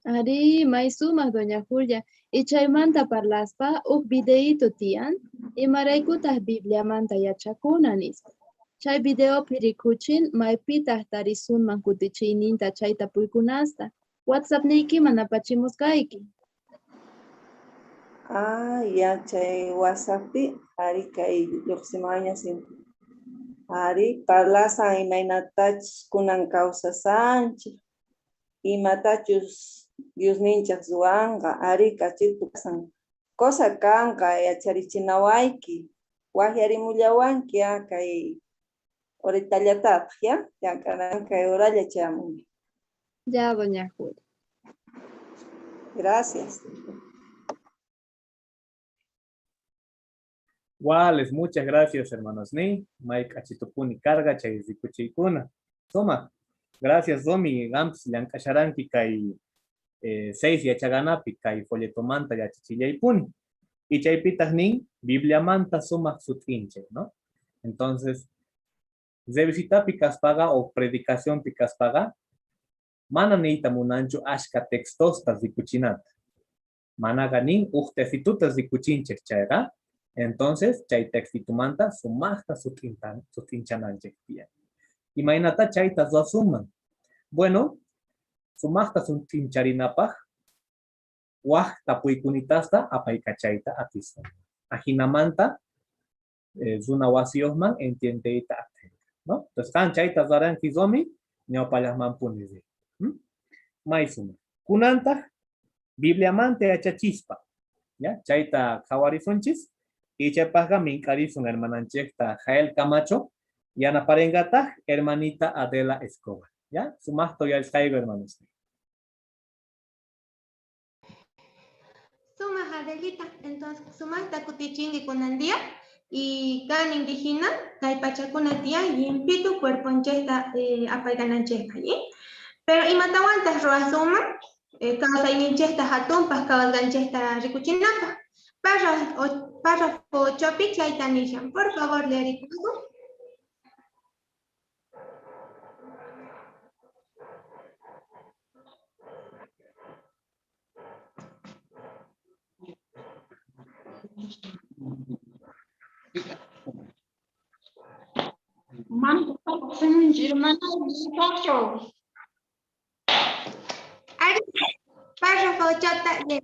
Ari, may sumaq doña Julia. Y chaymanta parlaspa uj videíto tiyan, imaraykutaq Bibliamanta yachakuna nispa. Chay videopi rikuchin maypitaq tarisunman kutichiyninta chay tapuykunasta. WhatsApp niykiman apachimusqayki. Ah, ya chay WhatsApppi ari kay lluqsimuwaña Ari parlasan imaynatachus kunan kawsasanchik, imatachus Diosninchik ruwanqa, ari k'achitu kasan. Cosa kanqa yacharichinawayki, waqyarimullawanki kay horitallatataq, ya? Llank'anan kay horalla chayamuni. Ya, doña Julia. Gracias. Wales, muchas gracias, hermanos ni. Mike achitupuni carga chay rikuchiykuna. Toma. Gracias, Domi. Gamps llank'asharanki kay 6 yachaganapi kay folletomanta yachachillaypuni. Y chaypitaq nin Bibliamanta sumaq sut'inchay, ¿no? Entonces, revisitapi kaspaqa o predicacionpi kaspaqa mana niyta munanchu ashka textosta rikuchinata. Manaqa nin uj textituta rikuchinchik chayqa. Entonces, chay textitumanta sumaqta sut'inchananchik tiyan. Imaynata chayta ruwasunman? Bueno, sumaqta sut'incharinapaq waj tapuykunitasta apaykachayta atisun. Ajinamanta runa wasiyuqman entiendeyta atinqa, ¿no? Entonces, qan chayta ruwaranki Romi, ñawpallaqmanpuni riy. May sumaq. Kunantaq Bibliamanta yachachispa, ¿ya? Chayta qhawarisunchis. Y chaypaqqa mink'arisun hermananchikta Jael Camacho, yanaparinqataq hermanita Adela Escobar, ¿ya? Sumaqta uyarisqayku, hermanos. Sumaq Adelita, entonces sumaqta kutichinki kunan día y kan indígena kay pachakuna tiyan llimpitu cuerponchikta apaykananchikpa, ¿sí? Pero imatawantaq ruwasunman kawsayninchikta hatunpaq kawasqanchikta rikuchinapaq. Párrafo 8 chayta nishan. Por favor, leerikusu. Párrafo 8 lee.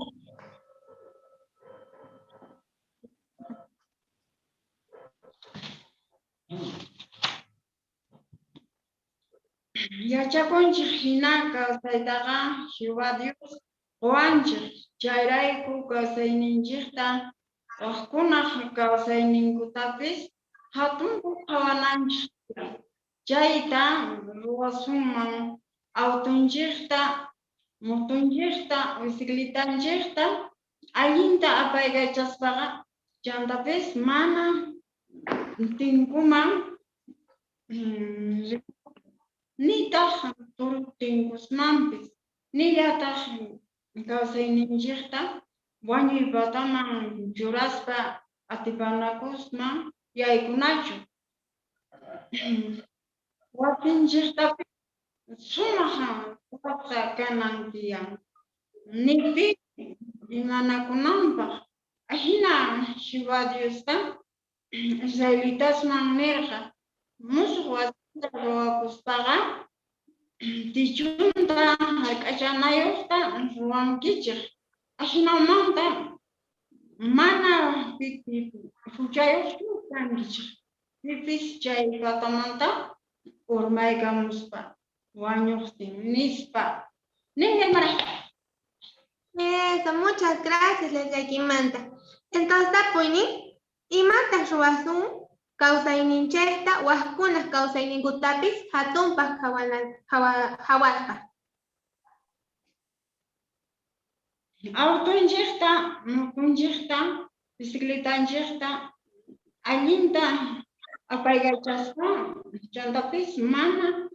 Yachakunchik hina kawsaytaqa Jehová Dios quwanchik, chayrayku kawsayninchikta waqkunaq kawsayninkutapis hatunpaq qhawananchik tiyan. Chayta ruwasunman autunchikta, motunchikta, bicicletanchikta allinta apaykachaspaqa chantapis mana tinkuman nitaq tinkusmanpis, nillataq kawsayninchikta wañuy pataman churaspa atipanakusman yaykunachu. Wasinchiktapis sumaq ruwasqa kanan tiyan, ni pi imanakunanpaq. Ajina Jehová Diosqa israelitasman nirqa, musuq wasinta ruwakuspaqa tichunta hark'achanayuqta ruwankichik, ajinamanta mana huchayuqchu kankichik, pipis chay patamanta urmaykamuspa wañuqtin nispa. Nin hermana. Eso, muchas gracias, Leslie. Entonces, tapuynin, imataq ruwasun kawsayninchikta waqkunaq kawsayninkutapis hatunpaq qhawaspa? Autunchikta, motunchikta, bicicletanchikta allinta apaykachaspa chantapis mana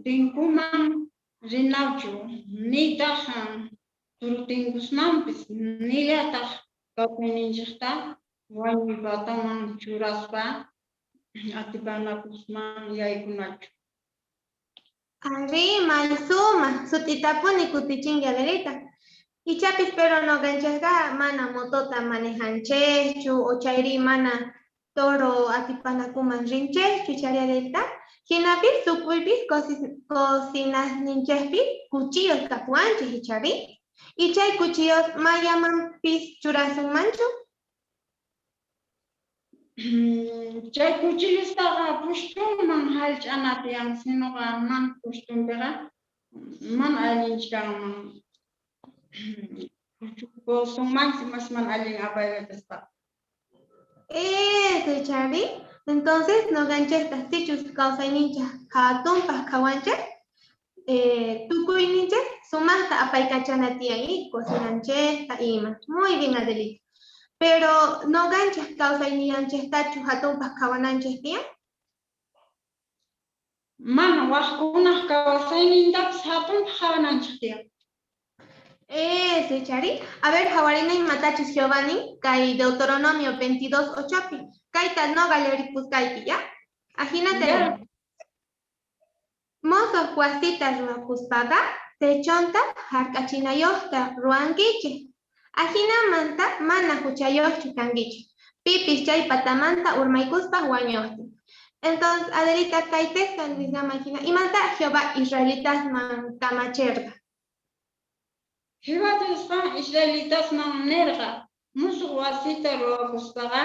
Tinkuman rinachu, nitaq turutinkusmanpis, nillataq kawsayninchikta wañuy pataman churaspa atipanakusman yaykunachu. Ari, may suma, sut'itapuni kutichinki Adelita. Ichapis pero nuqanchikqa mana motota manejanchikchu o chayri mana toro atipanakuman rinchikchu chayri Adelita. Hinapis tukuypis cocinasninchikpi cuchillos kapuwanchik ichari. Y chay cuchillos mayamanpis churasunmanchu. Chay cuchillostaqa pushtunman hallch'ana tiyan, sinuqa mana pushtunpiqa mana allinchu kanman. Kusunmansi mas mana allin apaykachaspa. Eso, Charlie. Entonces, nuqanchikta sichus kawsayninchik hatunpaq qhawanchik, tukuyninchik sumaqta apaykachana tiyan y cocinanchikta ima. Muy bien, Adelita. Pero nuqanchik kawsaynillanchiktachu hatunpaq qhawananchik tiyan? Mana, waqkunaq kawsaynintapis hatunpaq qhawananchik tiyan. Eso, Chari. A ver, jawarina imatachus Jehová nin, kay Deuteronomio 22:8pi. Kayta noqa leeripusqayki, ¿ya? Ajinata. Ya. Mosoq wasita ruwakuspaqa, techonta hark'achinayuqta ruwankichik. Ajinamanta mana huchayuqchu kankichik. Pipis chay patamanta urmaykuspa wañuqtin. Entonces, Adelita, kay texto nisqaman hina, imanta Jehová israelitasman kamachirqa? Jehová Diosqa israelitasman nirqa, musuq wasita ruwakuspaqa,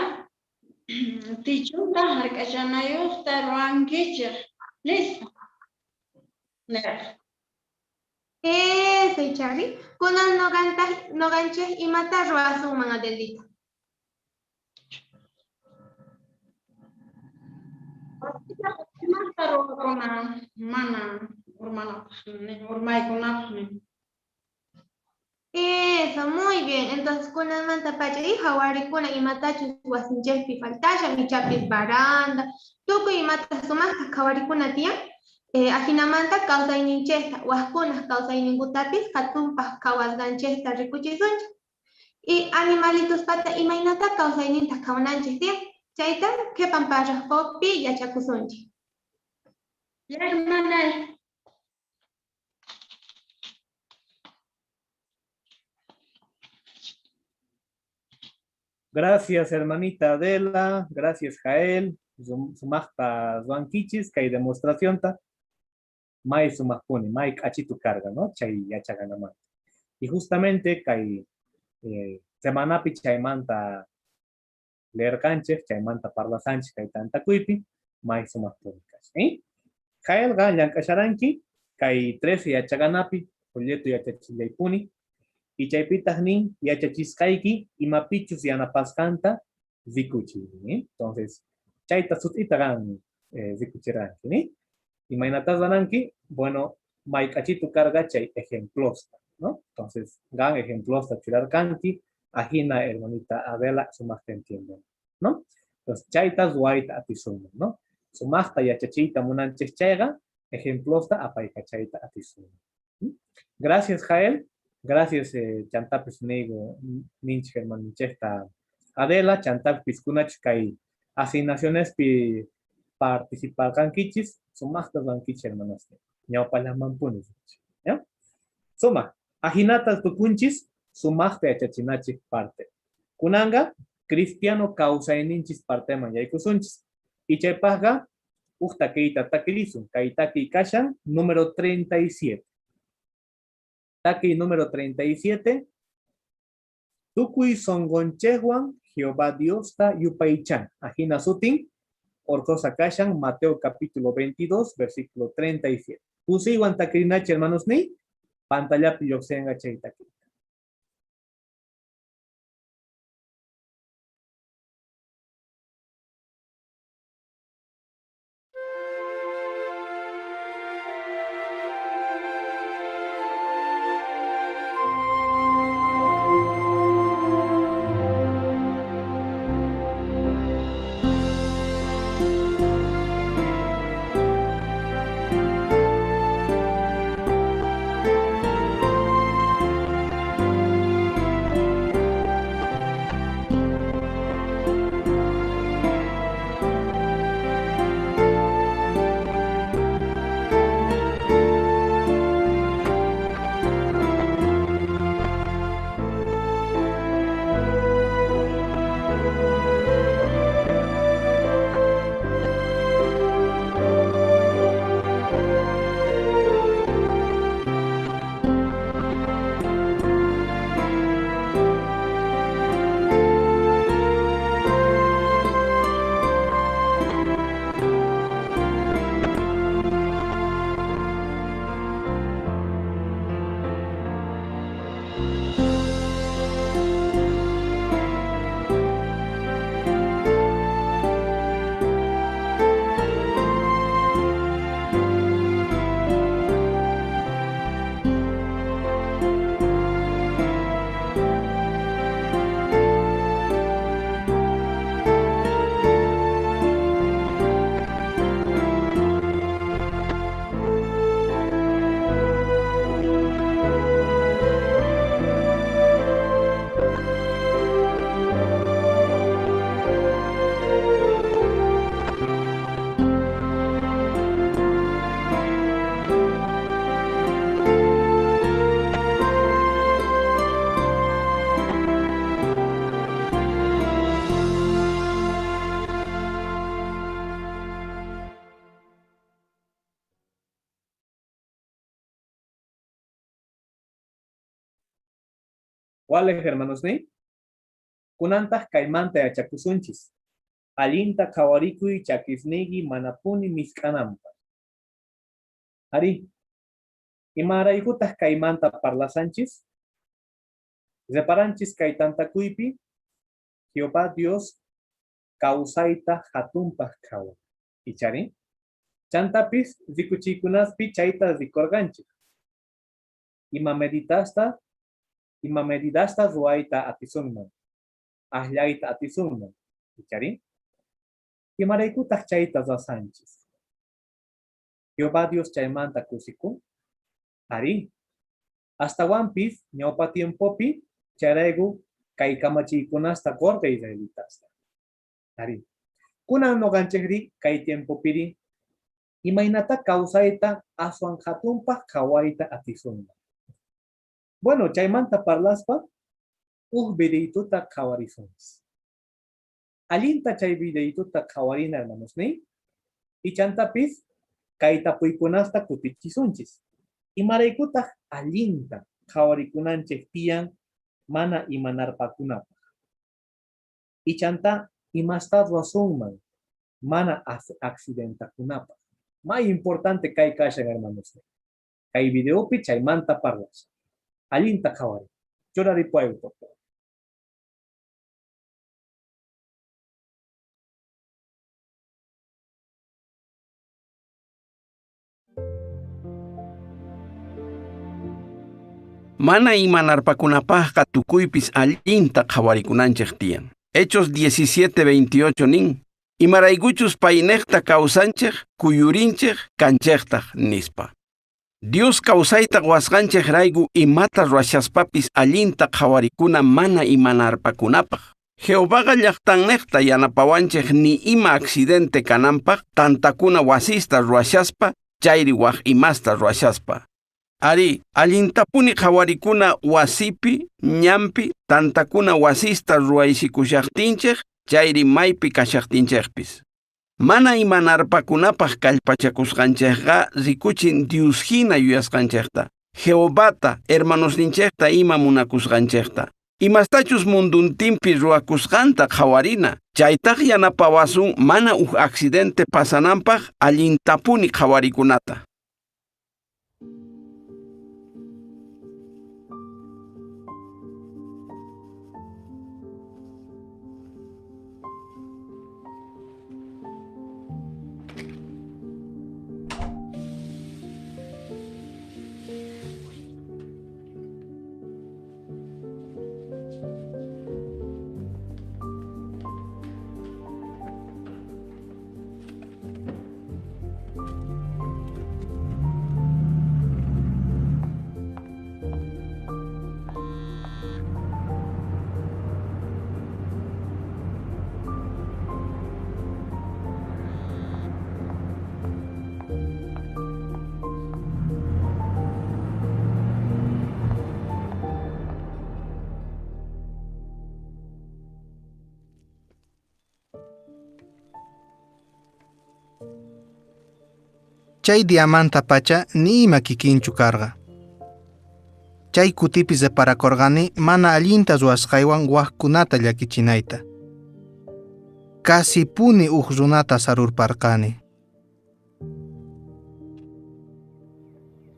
techonta hark'achanayuqta ruwankichik, nispa. Nirqa. Eso, Charlie. Kunan nuqanchik imata ruwasunman, Adelita? Wasita ruwakuna mana urmanapaq, urmaykunapaq ni. Eso, muy bien. Entonces, kunanmanta pacha y hawarikuna imatachus wasinchikpi faltashan, ichapis baranda, tukuy imata sumaqta qhawarikuna tiyan. Ajinamanta kawsayninchikta, waqkunaq kawsayninkutapis hatunpaq qhawasqanchikta rikuchisunchik. Y animalituspata imaynata kawsayninta qhawananchik tiyan. Chayta qhipan párrafopi yachakusunchik. Ya, hermana. Gracias, hermanita Adela. Gracias, Jael. Sumaqta ruwankichis, kay demostracionta. May sumaqpuni, may k'achitu carga, ¿no? Chay yachaganamanta. Y justamente kay semanapi chaymanta leerkanchik, chaymanta parlasanchik kay tantakuypi, may sumaqpuni kash, ¿eh? Jaelqa llank'asharanki, kay 13 yachaganapi, folleto yachachillaypuni, y chaypitaq nin yachachisqayki imapichus yanapasqanta rikuchiy, ¿eh? Entonces, chayta sut'ita qan rikuchiranki, ¿eh? Imaynatas ranki, bueno, may k'achitu carga chay ejemplosta, ¿no? Entonces, gan ejemplosta churarkanki, ajina hermanita Adela sumaqta entiende, ¿no? Entonces, chayta ruwayta atisunman, ¿no? Sumaqta yachachiyta munanchik chayqa, ejemplosta apaykachayta atisunman. Gracias, Jael. Gracias, chantapis nigo, ninchik hermaninchikta Adela, chantapis kunach kay asignaciones pi participarkankichis, sumaqta ruwankichik hermanos. Ñawpallamanpuni, ¿ya? Suma, ajinata tukunchis, sumaqta yachachinachik parte. Kunanga, cristiano kawsayninchis parteman yaykusunchis. Y chaypaqqa, uj takiyta takirisun, kay takiy kashan, número 37. Takiy número 37. Tukuy songonchejwan Jehová Diosta yupaychan. Ajina sutin, ortosa kashan, Mateo capítulo 22, versículo 37. Kusiywan takirinachi, hermanos ni, pantallapi lluqsinqa chay takiy. Walej hermanos ni? Kunantaq kaymanta yachakusunchis. Allinta qhawarikuy chakisniyki manapuni misk'ananpaq. Ari, imaraykutaq kaymanta parlasanchis? Reparanchis kay tantakuypi Jehová Dios kawsayta hatunpaq qhawan. Ichari? Chantapis rikuchiykunaspi chayta rikurqanchik. Ima medidasta ruwayta atisunman, akllayta atisunman. Ichari? Imaraykutaq chayta ruwasanchis? Jehová Dios chaymanta kusikun? Ari, astawanpis ñawpa tiempopi chayrayku kay kamachiykunasta qurqa israelitasta. Ari, kunan nuqanchikri kay tiempopiri imaynata kawsayta aswan hatunpaq qhawayta atisunman. Bueno, chaymanta parlaspa uj videituta qhawarisunchis. Allinta chay videituta qhawarina hermanos ni? Y chantapis kay tapuykunasta kutichisunchis. Imaraykutaq allinta qhawarikunanchik tiyan mana imanarpakunapaq. Y chanta imasta ruwasunman mana accidentakunapaq. May importante kay kashan hermanos. Kay videopi chaymanta parlasha. Allinta qhawari. Churaripuway, por favor. Mana imanarpakunapaqqa tukuypis allinta qhawarikunanchik tiyan. Hechos 17:28 nin. Imaraykuchus paynejta kawsanchik, kuyurinchik, kanchiktaq nispa. Dios kawsayta qwasqanchik rayku imata ruwashaspapis allinta qhawarikuna mana imanarpakunapaq. Jehovaqa llaqtannejta yanapawanchik ni ima accidente kananpaq tantakuna wasista ruwashaspa, chayri waj imasta ruwashaspa. Ari, allintapuni qhawarikuna wasipi, ñanpi, tantakuna wasista ruwaysikushaqtinchik, chayri maypi kashaqtinchikpis. Mana imanarpakunapaq kallpachakusqanchikqa rikuchin Dios hina yuyasqanchikta, Jehovata, hermanosninchikta ima munakusqanchikta. Imastachus munduntinpi ruwakusqanta qhawarina, chaytaq yanapawasun mana uj accidente pasananpaq allintapuni qhawarikunata. Chay diamanta pacha ni ima kikinchu karqa. Chay kutipi reparakurqani mana allinta ruwasqaywan wajkunata llakichinayta. Casi puni uj runata sarurparqani.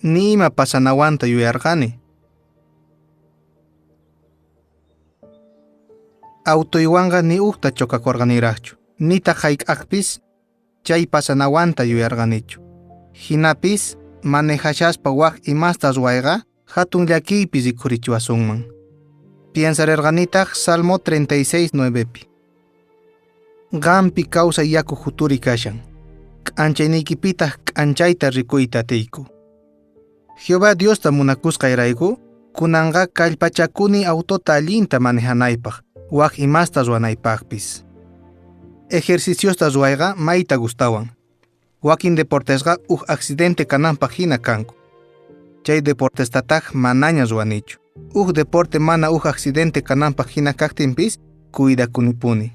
Ni ima pasanawanta yuyarqani. Autoywanqa ni ujta chokakurqaniraqchu, nitaq hayk'aqpis chay pasanawanta yuyarqanichu. Hinapis manejashaspa waj imasta ruwayqa hatun llakiypi rikhurichiwasunman. Piensarirqanitaq Salmo 36:9pi. Qampi kawsay yaku juturi kashan, k'anchayniykipitaq k'anchayta rikuyta atiyku. Jehová Diosta munakusqayrayku, kunanqa kallpachakuni autota allinta manejanaypaq, waj imasta ruwanaypaqpis. Ejerciciosta ruwayqa mayta gustawan. Wakin deportesqa uj accidente kananpaq hina kanku. Chay deportestataq manaña ruwanichu. Uj deporte mana uj accidente kananpaq hina kaqtinpis cuidakunipuni.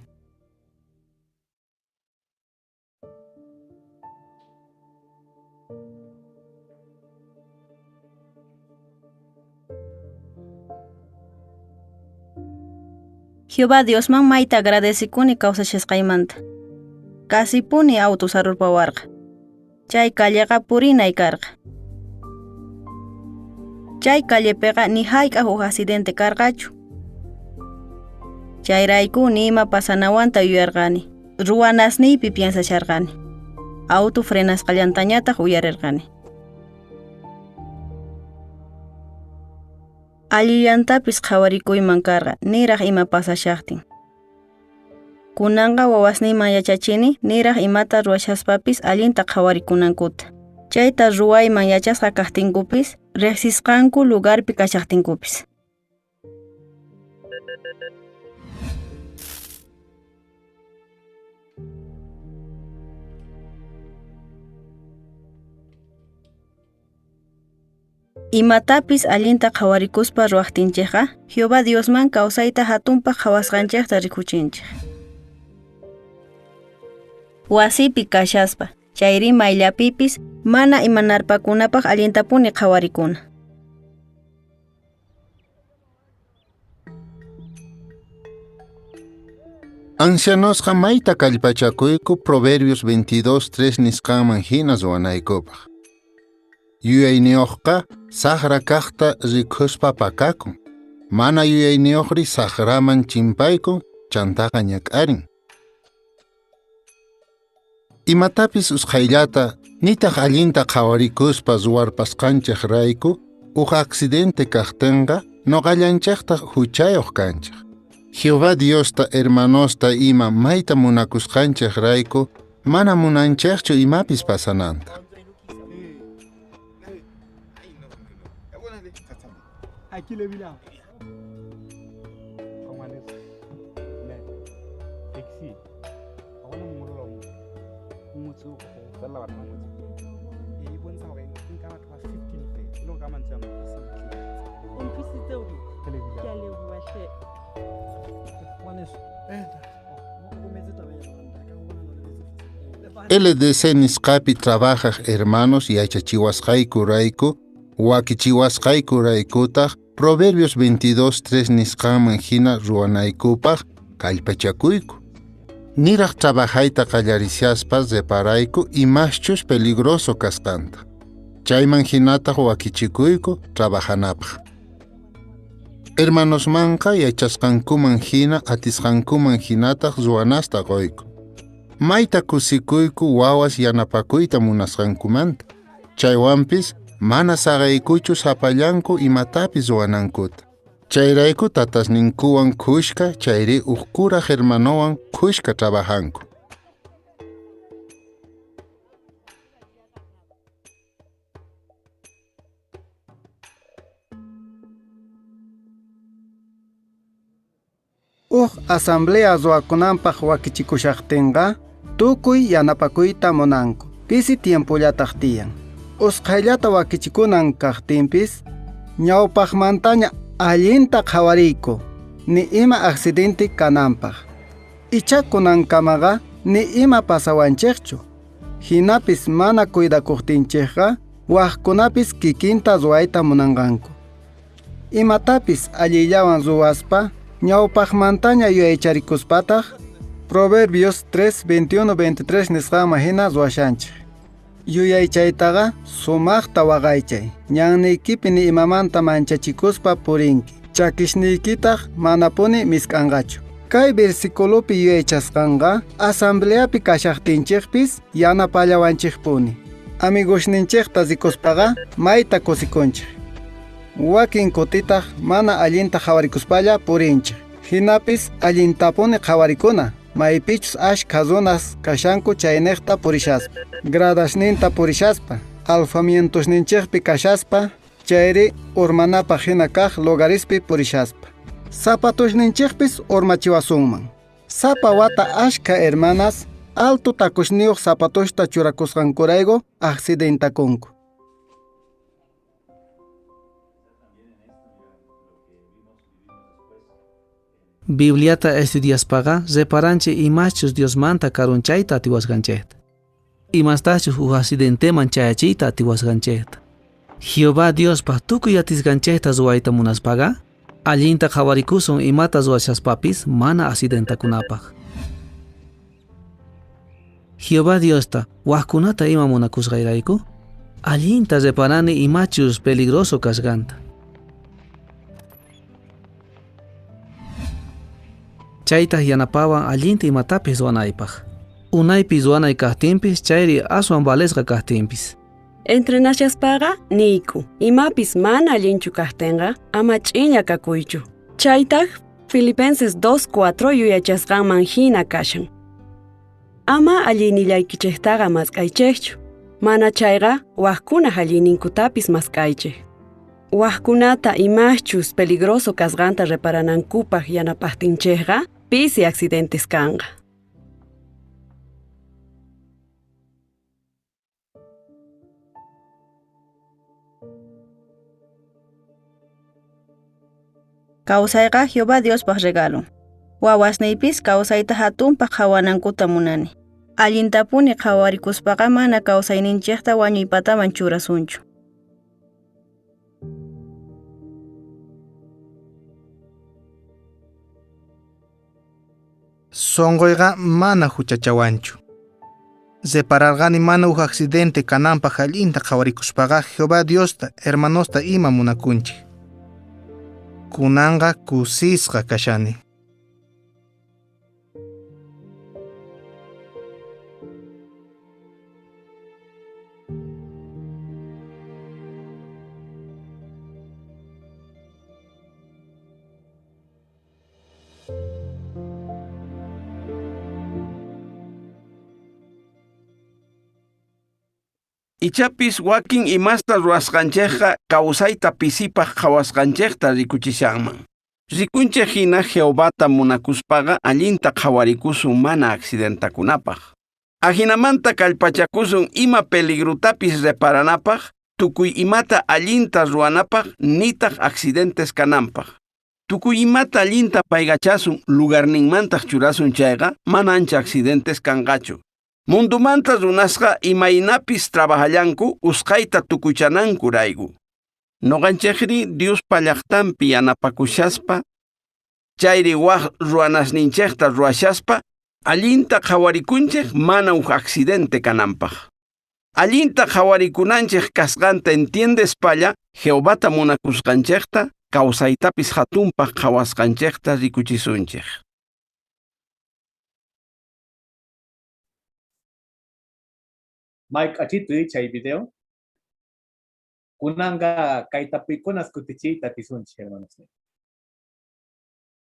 Jehová Diosman mayta agradecikuni kawsashasqaymanta. Kasipuni auto sarurpawarqa. Chay calleqa purinay karqa. Chay callepiqa ni hayk'aq huk accidente karqachu. Chayrayku ni ima pasanawanta yuyarqani. Ruwanasniypi piensasharqani. Auto frenasqallantañataq uyarirqani. Allillantapis qhawarikuyman karqa niraq ima pasashaqtin. Kunanqa wawasniyman yachachini niraq imata ruwashaspapis allinta qhawarikunankuta. Chayta ruwayman yachasqa kaqtinkupis riqsisqanku lugarpi kashaqtinkupis. Imatapis allinta qhawarikuspa ruwaqtinchikqa, Jehová Diosman kawsayta hatunpaq qhawasqanchikta rikuchinchik. Wasipi kashaspa, chayri mayllapipis mana imanarpakunapaq allintapuni qhawarikuna. Ancianosqa mayta kallpachakuyku Proverbios 22:3 nisqanman hina ruwanaykupaq. Yuyayniyuqqa saqra kaqta rikuspa pakakun. Mana yuyayniyuqri saqraman chimpaykun chantaqa ñak'arin. Imatapis usqhayllata nitaq allinta qhawarikuspa ruwarpasqanchikrayku huk accidente kaqtinqa nuqallanchiktaq huchayuq kanchik. Jehová Diosta hermanosta ima mayta munakusqanchikrayku mana munanchikchu imapis pasananta. LDC nisqapi trabajaq hermanos yachachiwasqaykurayku, wakichiwasqaykuraykutaq Proverbios 22:3 nisqanman hina ruwanaykupaq kallpachakuyku. Niraq trabajayta qallarishaspa reparayku imaschus peligroso kasqanta. Chayman hinataq wakichikuyku trabajanapaq. Hermanosmanqa yachasqankuman hina atisqankuman hinataq ruwanasta quyku. Mayta kusikuyku wawas yanapakuyta munasqankumanta. Chaywanpis mana saqaykuchu sapallanku imatapis ruwanankuta. Chayrayku tatasninkuwan khushka chayri huk kuraq hermanowan khushka trabajanku. Huk asamblea ruwakunanpaq wakichikushaqtinqa tukuy yanapakuyta munanku. Pisi tiempollataq tiyan. Usqhayllata wakichikunan kaqtinpis ñawpaqmantaña allinta qhawariyku ni ima accidente kananpaq. Icha kunankamaqa ni ima pasawanchikchu. Hinapis mana cuidakuqtinchikqa waqkunapis kikinta ruwayta munanqanku. Imatapis allillawan ruwaspa ñawpaqmantaña yuyaycharikuspataq Proverbios 3, 21, 23 nisqanman hina ruwashanchik. Yuyaychaytaqa sumaqta waqaychay. Ñanniykipi ni imamanta manchachikuspa purinki. Chakishniykitaq manapuni misk'anqachu. Kay versiculopi yuyaychasqanqa asambleapi kashaqtinchikpis yanapallawanchikpuni. Amigosninchikta rikuspaqa mayta kusikunchik. Wakin kutitaq mana allinta qhawarikuspalla purinchik. Hinapis allintapuni qhawarikuna. Maypichus ashkha runas kashanku chayniqta purishaspa, gradasninta purishaspa, alfamientosninchikpi kashaspa, chayri urmanapaq hina kaq lugarispi purishaspa. Zapatosninchikpis urmachiwasunman. Sapa wata ashkha hermanas alto takusniyuq zapatosta churakusqankurayku accidentakunku. Bibliata estudiaspaqa reparanchik imaschus Diosmanta karunchayta atiwasqanchikta. Imastachus huk accidenteman chayachiyta atiwasqanchikta. Jehová Diospaq tukuy atisqanchikta ruwayta munaspaqa Allinta qhawarikusun imata ruwashaspapis mana accidentakunapaq. Jehová Diosta wajkunata ima munakusqayrayku, allinta reparani imachus peligroso kasqanta. Chaytaq yanapawan allinta imatapis ruwanaypaq. Unaypi ruwanay kaqtinpis chayri aswan valesqa kaqtinpis. Entrenashaspaqa niyku, imapis mana allinchu kaqtinqa ama ch'inlla kakuychu. Chaytaq Filipenses 2:4 yuyachasqanman hina kashan. Ama allinillaykichiktaqa mask'aychikchu, mana chayqa wajkunaq allinninkutapis mask'aychik. Wajkunata imachus peligroso kasqanta reparanankupaq yanapaqtinchikqa pisi accidentes kanqa. Kawsayqa Jehová Diospaq regalon. Wawasniypis kawsayta hatunpaq qhawanankuta munani. Allintapuni qhawarikuspaqa mana kawsayninchikta wañuypataman churasunchu. Sonqoyqa mana huchachawanchu. Repararqani mana huk accidente kananpaq allinta qhawarikuspaqa Jehová Diosta, hermanosta ima munakunchik. Kunanqa kusisqa kashani. Ichapis wakin imasta ruwasqanchikqa kawsayta pisipaq qhawasqanchikta rikuchishanman. Rikunchik hina Jehovata munakuspaqa allinta qhawarikusun mana accidentakunapaq. Ajinamanta kallpachakusun ima peligrotapis reparanapaq, tukuy imata allinta ruwanapaq nitaq accidentes kananpaq. Tukuy imata allinta paygachasun lugarninmantaq churasun chayqa mana ancha accidentes kanqachu. Mundumanta runasqa imaynapis trabajallanku usqhayta tukuchanankurayku. Noqanchikri Diospa llaqtanpi yanapakushaspa, chayri waj ruwanasninchikta ruwashaspa, allinta qhawarikunchik mana huk accidente kananpaq. Allinta qhawarikunanchik kasqanta entiendespalla, Jehovata munakusqanchikta, kawsaytapis hatunpaq qhawasqanchikta rikuchisunchik. Mike achito chay video. Kunanga kaytapuykunas kutichiyta atisunchik, hermanos.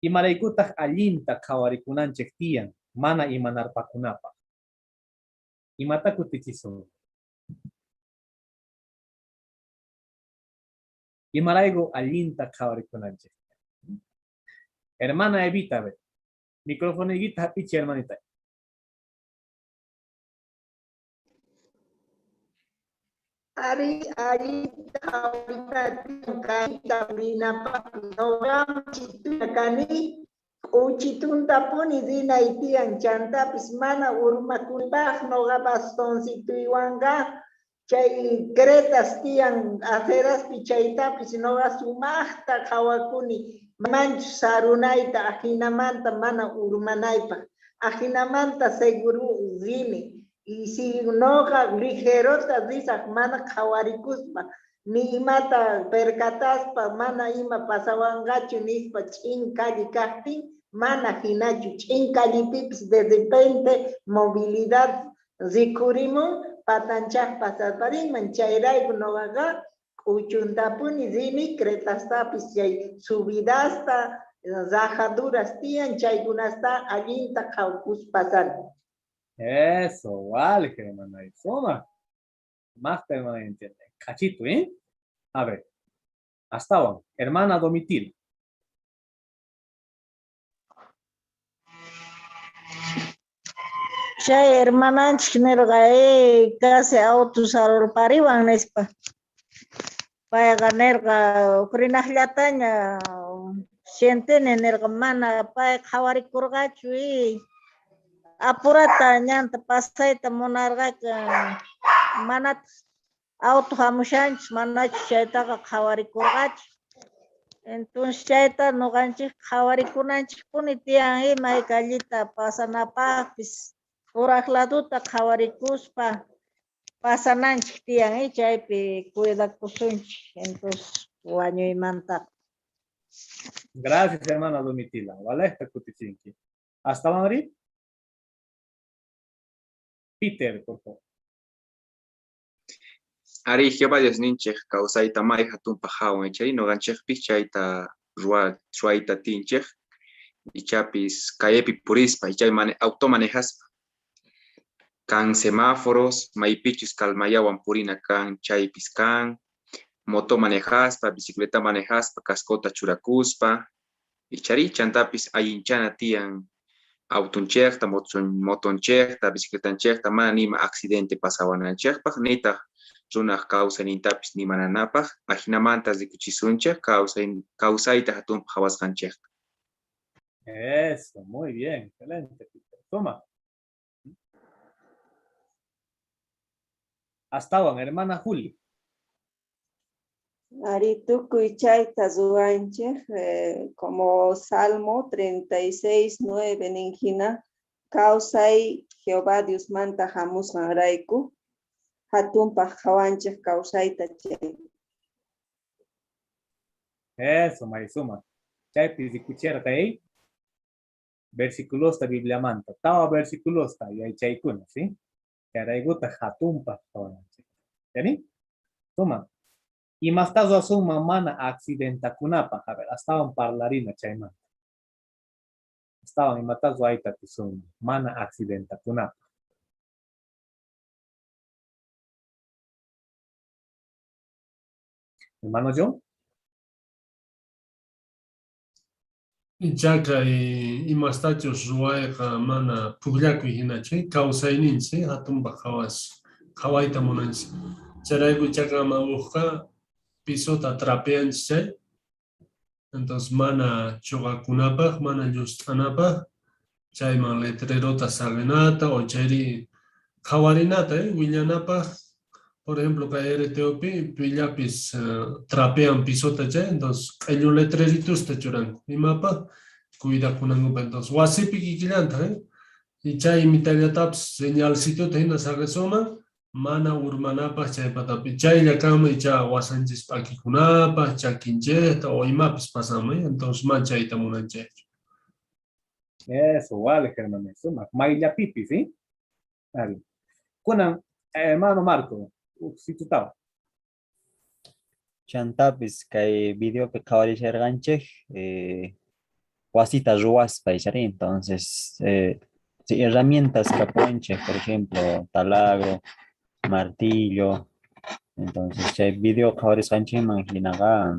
Imaraykutaq allinta qhawarikunanchik tiyan mana imanarpakunapaq. Imata kutichisun? Imarayku allinta qhawarikunanchik. Hermana Evita, a ver. Microfonoykita hap'ichi, hermanita. Ari allinta qhawarikuna kayta purinapaq nuqam chituña kani k'uchituntapuni rinay tiyan chantapis mana urmakunapaq nuqa bastoncituywanqa chay cretas tiyan aceraspi chaytapis nuqa sumaqta qhawakuni manchus sarunayta ajinamanta mana urmanaypaq ajinamanta seguro rini. Y si noqa ligerota risaq mana qhawarikuspa ni imata percataspa mana ima pasawanqachu nispa ch'in calle kaqtin mana hinachu ch'in callipipis de repente movilidad rikhurimun patanchaq pasarparinman chayrayku noqaqa k'uchuntapuni rini cretastapis chay subidasta rajaduras tiyan chaykunasta allinta qhawkuspa Eso, vale, hermana. Suma. Más hermana entiende. Cachito, ¿eh? A ver. Hasta ahora. Hermana Domitila. Chay hermananchik nirqa casi auto sarurpariwan nispa. Payqa nirqa uqrinaqllataña sientini nirqa mana pay qhawarikurqachu apurata ñanta pasayta munarqaqa manataq auto hamushanchis manachu chaytaqa qhawarikurqachu. Entonces chayta ñuqanchik qhawarikunanchikpuni tiyan may callita pasanapaqpis puraq laduta qhawarikuspa pasananchik tiyan chaypi cuidakusunchik entonces wañuymantaqa. Gracias, hermana Domitila. Walejta kutichinki. Astawanri? Peter, por favor. Ari, Jehová Diosninchik kawsayta may hatunpaq hawan ichari ñuqanchikpis chayta ruwayta atinchik ichapis callepi purispa ichay auto manejaspa kan semáforos maypichus calmayawan purina kan chaypis kan moto manejaspa bicicleta manejaspa cascota churakuspa ichari chantapis allinchana tiyan autonchikta motonchikta bicicletanchikta mana nima accidente pasawananchikpaq nitaq runaq kawsaynintapis nimananapaq ajinamanta rikuchisunchik kawsayta hatunpaq hawasqanchikta. Eso, muy bien, excelente, Peter. Toma. Astawan, hermana Juli. Ari tukuy chayta ruwanchik como Salmo 36:9 nin hina kawsay Jehová Diosmanta hamusqanrayku hatunpaq qhawanchik kawsayta chay. Eso, Marisuma. Chaypi rikucherqa versículosta Bibliamanta. Tawa versículosta yachaykuna, ¿sí? Chayraykuta hatunpaq qhawananchik. ¿Yani? Toma. Imasta ruwasunman mana accidentakunapaq. A ver, astawan parlarina chaymanta. Astawan imata ruwayta atisunman mana accidentakunapaq. Hermano John. Ichaqa imastachus ruwayqa mana pukllakuy hinachu, kawsayninchik hatunpaq qhawayta munanchik. Chayrayku ichaqa uqqa pisota trapeanchik chay. Entonces mana chuqakunapaq, mana llust'anapaq, chayman letrerota saqinata o chayri qhawarinata, willanapaq. Por ejemplo, kay RTOpi pillapis trapean pisota chay, entonces q'illu letreritusta churanku. Imapaq cuidakunankupaq. Entonces wasipi kikillantaq, y chay imitallatapis señalcituta hina saqisuman mana urmanapaq chay patapi. Chaylla kanman icha wasanchis p'akikunapaq, chakinchikta o imapis pasanman, entonces man chayta munanchikchu. Eso, vale, Germán, sumaq. Mayllapipis, ¿sí? Ari. Kunan, hermano Marco, situtao. Chantapis kay videopi qhawarisharqanchik wasita ruwaspa ichari, entonces si herramientas kapuwanchik, por ejemplo, taladro, martillo, entonces chay video qhawarisqanchikman hinaqa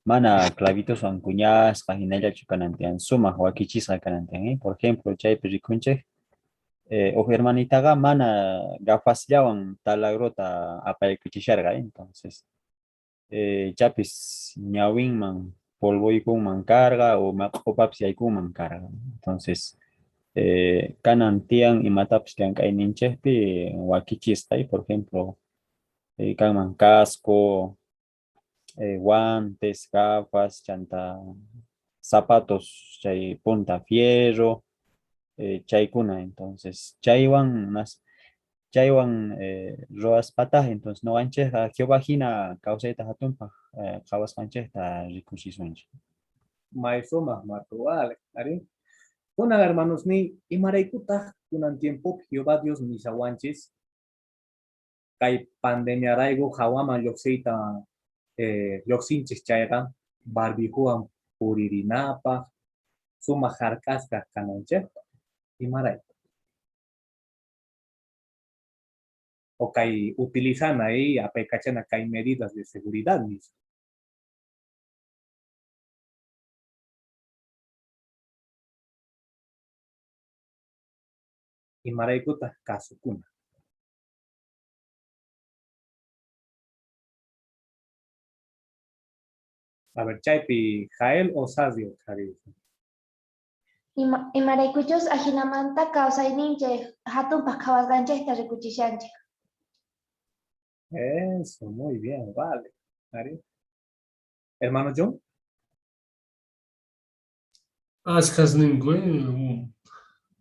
mana clavitoswan kuñasqa hinallachu kanan tiyan, sumaq wakichisqa kanan tiyan, Por ejemplo, chaypi rikunchik uj hermanitaqa mana gafasllawan taladrota apaykuchisharqa, entonces chapis ñawinman polvoykunman karqa o maq'upapis yaykunman karqa, entonces kanan tiyan imatapis llank'ayninchikpi wakichisqa, por ejemplo, kanman casco, guantes, gafas, chanta zapatos, chay punta fierro, chaykuna, entonces chaywan más chaywan ruwaspataq, entonces ñuqanchikqa Jehová hina kawsayta hatunpaq qhawasqanchikta rikuchisunchik. May sumaq, Marco, vale, ari. Kunan hermanos ni imaraykutaq kunan tiempopi Jehová Dios nishawanchis kay pandemiarayku hawaman lluqsiyta lluqsinchik chayqa barbijuwan puririnapaq sumaq hark'asqa kananchikpaq. Imarayku. O kay utilizana ahí apaykachana kay medidas de seguridad mismo. Imaraykutaq kasukuna. A ver, chaypi Jael o Sadio, Jael. Imaraykuchus ajinamanta kawsayninchik hatunpaq qhawasqanchikta rikuchishanchik. Eso, muy bien, vale. Ari. Hermano John. Ashkhas ninku,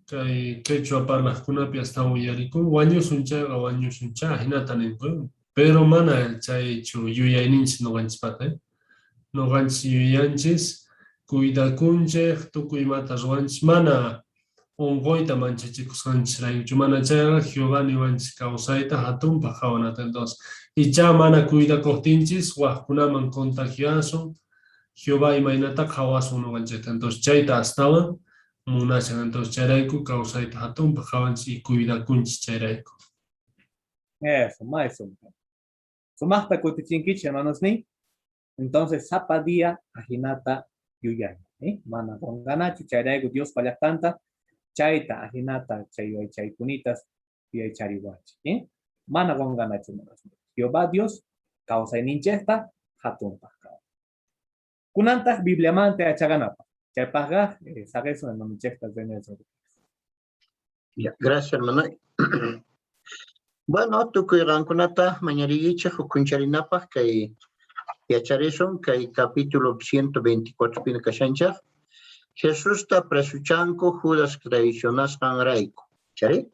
kay quechua parlaqkunapi astawan uyarikun, wañusun chayqa wañusuncha, hinata ninku, pero mana chaychu yuyayninchis ñuqanchispata, ñuqanchis yuyanchis cuidakunchik, tukuy imata ruwanchis, mana unquyta manchachikusqanchisraykuchu, mana chayqa Jehová niwanchis kawsayta hatunpaq qhawanata. Entonces, icha mana cuidakuqtinchis waqkunaman contagiasun, Jehová imaynata qhawasun ñuqanchikta. Entonces, chayta astawan munashan. Entonces, chayrayku kawsayta hatunpaq qhawanchis y cuidakunchis chayrayku. Eso, maestro. Sumaqta kutichinkichik, hermanos ni. Entonces, sapa día ajinata yuyani. ¿Eh? Mana qunqanachu chayrayku Dios llaqtanta chayta ajinata chay yuyaychaypunitas yuyaychariwanchik. ¿Eh? Mana qunqanachu, hermanos. Jehová Dios kawsayninchikta hatunpaq qhawan. Kunantaq Bibliamanta yachaqanapaq. Chaypaqqa saqisun hermanonchikta René. Ya, gracias, hermano. Bueno, tukuy qankunata mañariykichik ukhuncharinapaq kay yacharisun kay capítulo 124 pina kashanchik. Jesusta presuchanku Judas traicionasqanrayku. Chari?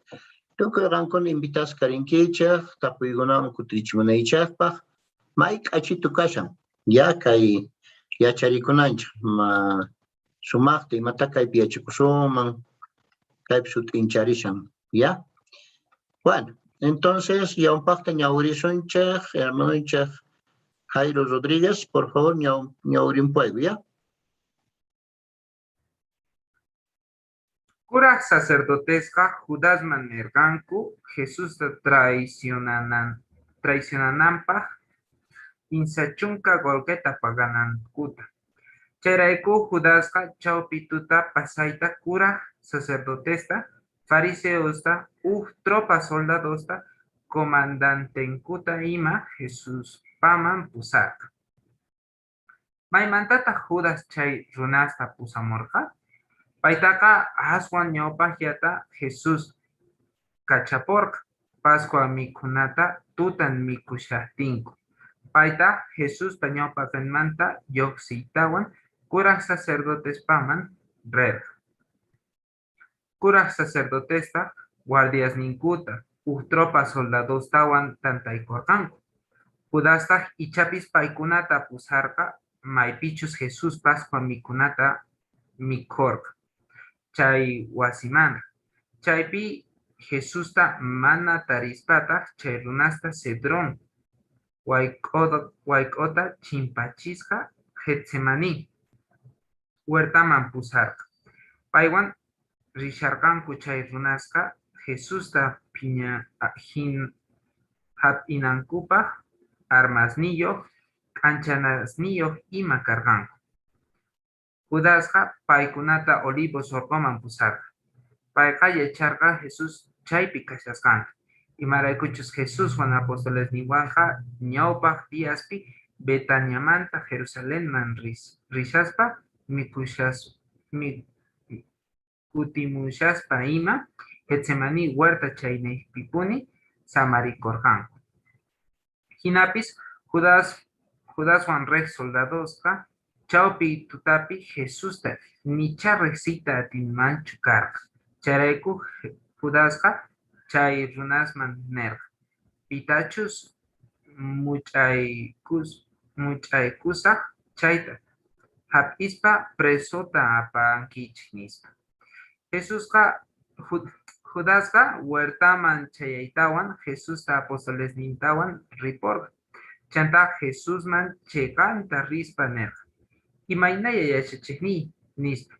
Tukuy qankuna invitasqa karinkichik tapuykunaman kutirichimunaychikpaq may k'achitu kashan. Ya kay yacharikunanchik ma sumaqta imata kaypi yachakusunman kaypi sut'incharishan. Ya? Bueno, entonces ñawpaqta ñawirisunchik hermanonchik Jairo Rodríguez, por favor, ñawrinpuyku, ¿ya? Kuraq sacerdotesqa Judasman nirqanku Jesusta traicionananpaq 30 qullqita paganankuta. Chayrayku Judasqa chawpi tuta pasayta kuraq sacerdotesta, fariseosta, uj tropa soldadosta, comandantenkuta ima Jesuspaman pusarqa. Maymantataq Judas chay runasta pusamurqa? Paytaqa aswan ñawpaqllata Jesús kachaporqa Pascua mikhunata tutan mikhushaqtinku. Paytaq Jesuspa ñawpaqinmanta lluqsiytawan kuraq sacerdotespaman rirqa. Kuraq sacerdotesta guardiasninkuta uj tropa soldadostawan tantaykurqanku. Judastaq ichapis paykunata pusarqa maypichus Jesús Pascua mikhunata mikhurqa chay wasimanqa. Chaypi Jesusta mana tarispataq chay runasta Cedrón wayk'ota chimpachisqa Getsemaní huertaman pusarqa. Paywan risharqanku chay runasqa Jesusta hap'inankupaq armasniyuq, k'anchanasniyuq ima karqanku. Judasqa paykunata Olivos urquman pusarqa. Payqa yacharqa Jesús chaypi kashasqanta. Imaraykuchus Jesuswan apostolesninwanqa ñawpaq diaspi Betaniamanta Jerusalenman rishaspa kutimushaspa ima Getsemaní huerta chaynejpipuni samarikurqanku. Jinapis Judaswan riq soldadosqa chawpi tutapi Jesusta nicha riqsiyta atinmanchu karqa. Chayrayku Judasqa chay runasman nirqa: pitachus much'aykusaq chayta hap'ispa presota apankichik nispa. Judasqa huertaman chayaytawan Jesusta apostolesnintawan riporqa. Chantá Jesusman cheqanta rispa nirqa: imaynaya yachachiqniy nispa.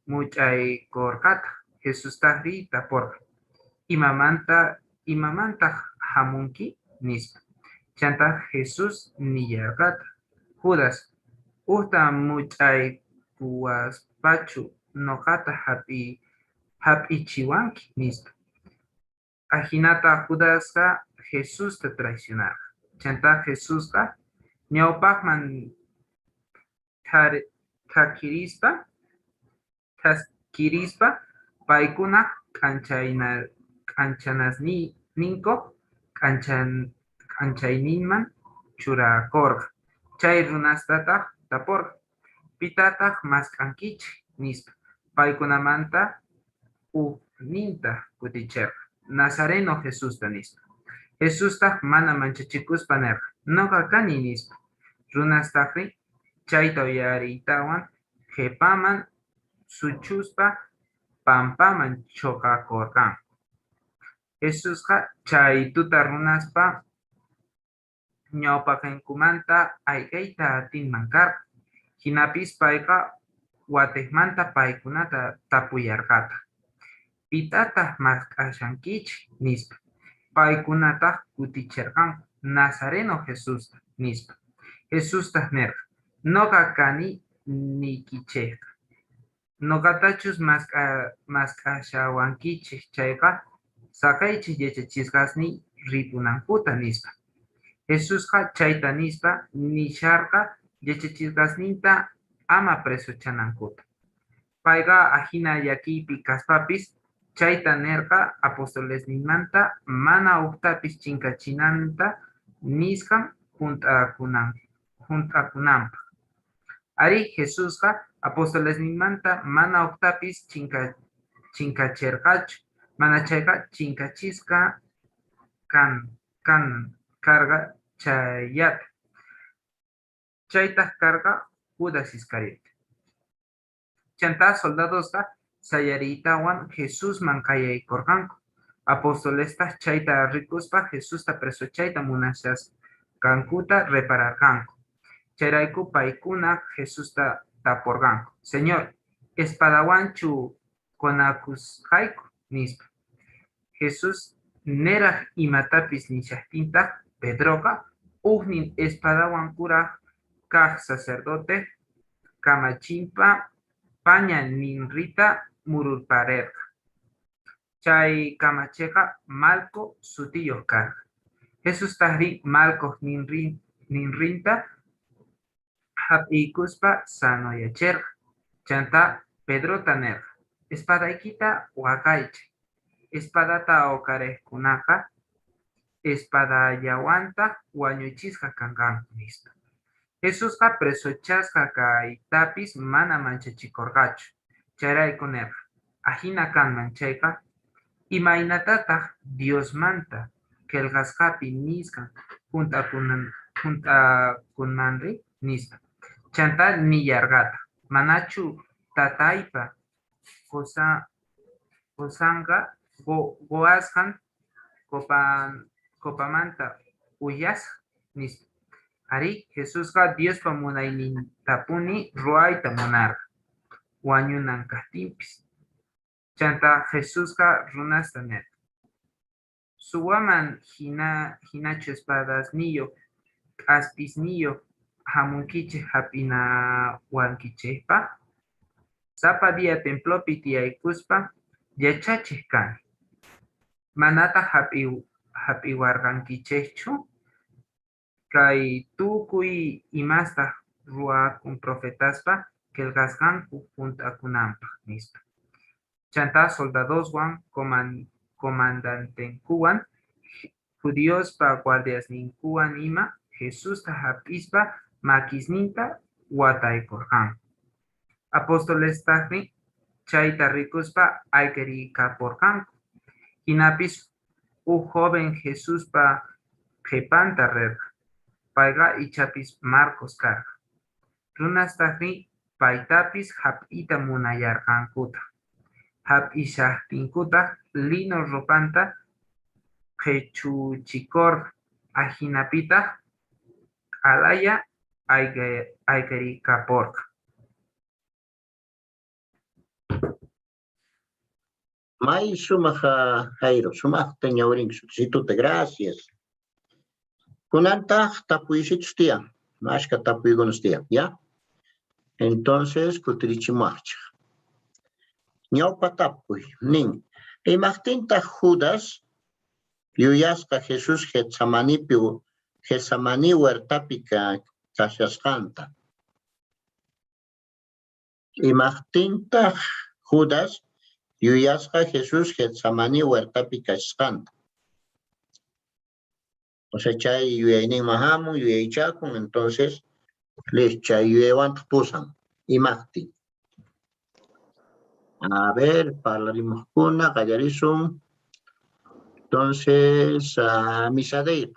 Much'aykurqataq. Jesustajri taporqa: imamantaq hamunki nispa. Chantá Jesús nillarqataq: Judas, ujta much'aykuwaspachu noqata hap'ichiwanki nispa. Ajinata Judasqa Jesusta traicionarqa. Chantá Jesusqa ñawpaqman thaskirispa paykunaj k'anchanasninkuj k'anchayninman churakorqa. Chay runastataq taporqa: pitataq mask'ankichik nispa. Paykunamanta ujnintaj kuticherqa, Nazareno Jesusta, nispa. Jesustaj mana manchachikuspa nerqa, noqa kani, nispa. Runastajrí chayta uyariytawan qhepaman suchuspa pampaman choqakorqanku. Jesusqa chay tuta runaspa ñawpaqenkumanta ayqeyta atinman karqa. Jinapis payqa watejmanta paykunata tapullarqataj, pitataj mask'ashankichej, nispa. Paykunataj kuticherqanku, Nazareno Jesusta, nispa. Jesustaj nerqa, noqa kani niykichejqa. Noqatachus mask'ashawankichej chayqa, saqeychej yachachisqasniy ripunankuta, nispa. Jesusqa chayta nispa nisharqa yachachisqasninta ama presochanankuta. Payqa ajina llakiypi kaspapis chayta nerqa apostolesninmanta mana ujtapis chinkachinanta nisqan junt'akunanpaj. Arí, Jesusqa apostolesninmanta mana ujtapis chinkacherqachu, mana chayqa chinkachisqa karqa chayllata. Chaytaj karqa Judas Iscariote. Chantá soldadosqa sayariytawan Jesusman qayaykorqanku. Apostolestaj chayta rikuspa Jesusta presochayta munashasqankuta repararqanku. Chayrayku paykuna Jesusta taporqanku, Señor, espadawanchu qonakusqayku, nispa. Jesús neraj imatapis nishajtintaj Pedroqa ujnin espadawan kuraj kaj sacerdote kamachinpa paña ninrita mururparerqa. Chay kamacheqa Malco sutiyoj karqa. Jesustajrí Malcoj ninrinta jap'iykuspa sanoyacherqa. Chantá Pedrota nerqa, espadaykita waqaychay. Espadata oqharejkunaqa espadallawantaj wañuchisqa kanqanku, nispa. Jesusqa presochasqa kaytapis mana manchachikorqachu. Chayrayku nerqa, ajina kanman chayqa, imaynatataj Diosmanta qhelqasqapi nisqan junt'akunmanri, nispa. Chantá nillarqataj, manachu tataypa qosanqa qowasqan copamanta ujyasaj, nispa. Arí, Jesusqa Diospa munaynintapuni ruwayta munarqa, wañunan kajtinpis. Chantá Jesusqa runasta nerqa, suwaman jinachu espadasniyoj, k'aspisniyoj jamunkichej jap'inawankichejpaj? Sapa día templopi tiyaykuspa yachachej kani. Manataj jap'iwarqankichejchu. Kay tukuy imastaj ruwakun profetaspa qhelqasqanku junt'akunanpaj, nispa. Chantá soldadoswan, comandantenkuwan, judiospa guardiasninkuwan ima Jesusta jap'ispa makisninta wataykorqanku. Apostolestajrí chayta rikuspa ayqerikaporqanku. Jinapis uj joven Jesuspa qhepanta rerqa. Payqa ichapis Marcos karqa. Runastajrí paytapis jap'iyta munallarqankutaj. Jap'ishajtinkutaj lino ropanta qhechuchikorqa. Ajinapitaj q'alalla ayqerikaporqa. May sumaq, Jairo, sumaqta ñawrinki sutisituta, gracias. Kunantaq tapuysichus tiyan, mashka tapuykunas tiyan, ya? Entonces, kutirichimuwaqchik. Ñawpa tapuy, nin, imaqtintaq Judas yuyasqa Jesús Getsemanipi, Getsemaní huertapi kashasqanta? Imaqtintaq Judas yuyasqa Jesús Getsemaní huertapi kashasqanta? O sea, chay yuyayninman hamun, yuyaychakun, entonces, chay yuyaywantaq pusan. Imaqtin? A ver, parlarimuqkuna qallarisun. Entonces, Misadeir.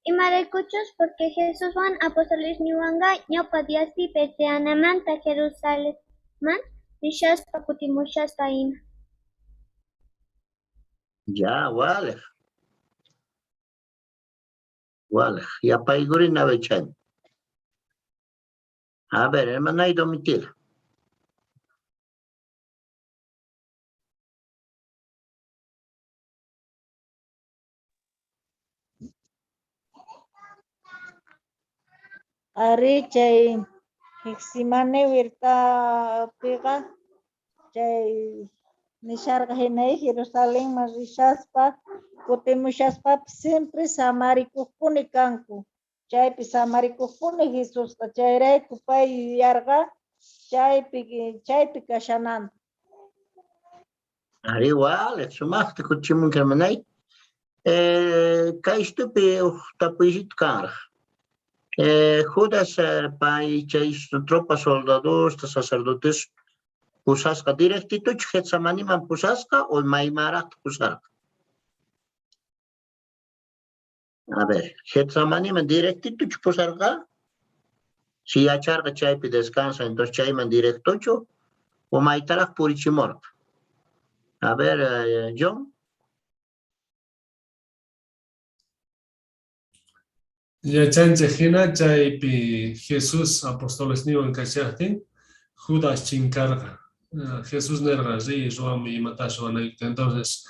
Imaraykuchus porque Jesuswan apostolesninwanqa ñawpa diaspi Betaniamanta Jerusalenman rishaspa kutimushaspa ima. Ya, waliq. Waliq. Yapaykurina chay. A ver, hermana Domitila. Ari chay Getsemaní huertapiqa chay nisharqa hina Jerusalenman rishaspa kutimushaspapas siempre samarikuqpuni kanku. Chaypi samarikuqpuni Jesusqa chayrayku pay yuyarqa chaypi kashananta. Ari waliq, sumaqta kutichimunki hermanay. Kay istupi uj tapuysito kanraq. Judas pay chay tropa soldadosta, sacerdotes pusasqa directituchu Getsemaniman pusasqa o maymaraqta pusarqa? A ver, Getsemaniman directituchu pusarqa? Si yacharqa chaypi descansa, entonces chayman directochu o maytaraq purichimurqa? A ver, John. Yachanchik hina chaypi Jesús apostolesniwan kashaqtin Judas chinkarqa. Jesús nirqa riy ruwamuy imatash ruwanaykita. Entonces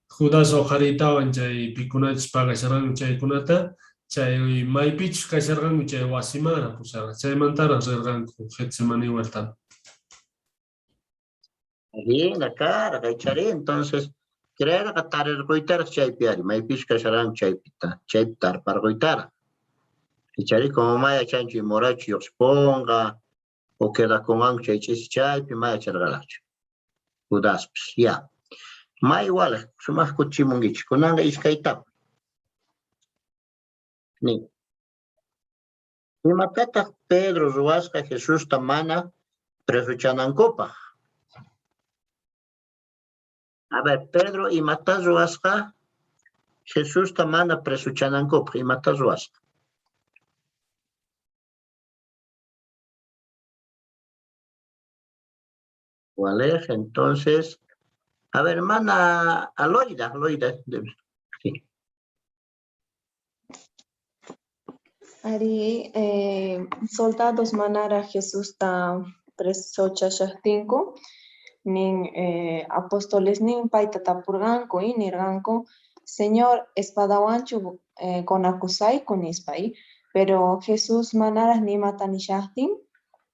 Judas uqharitawan chay pikunachus pagasharqanku chaykunata chay maypichus kasharqanku chay wasimanraq pusarqa. Chaymantaraq rirqanku Getsemaní huertaman. Hina karqa, ichari, entonces creerqa tarirquytaraq chaypi ari, maypichus kasharqanku chaypita, chaypi tarparquytaraq. Ichari como may yachanchu morachu lluqsipunqa o quedakunqanku chay ch'isi chaypi may yacharqaraqchu. Judaspis, ya. May waliq, sumaq kutichimunkichik. Kunanqa iskay tapuy. Ni. Imatataq Pedro ruwasqa Jesusta mana presochanankupaq? A ver, Pedro, imata ruwasqa Jesusta mana presochanankupaq? Imata ruwasqa? Waliq, entonces, a ver, hermana Aloida, Aloida, sí. Ari, soldados manara Jesusta presochashaqtinku, nin apóstoles nin payta tapurqanku y nirqanku, Señor, espadawanchu qonakusayku nispa, pero Jesús manaraq nimata nishaqtin,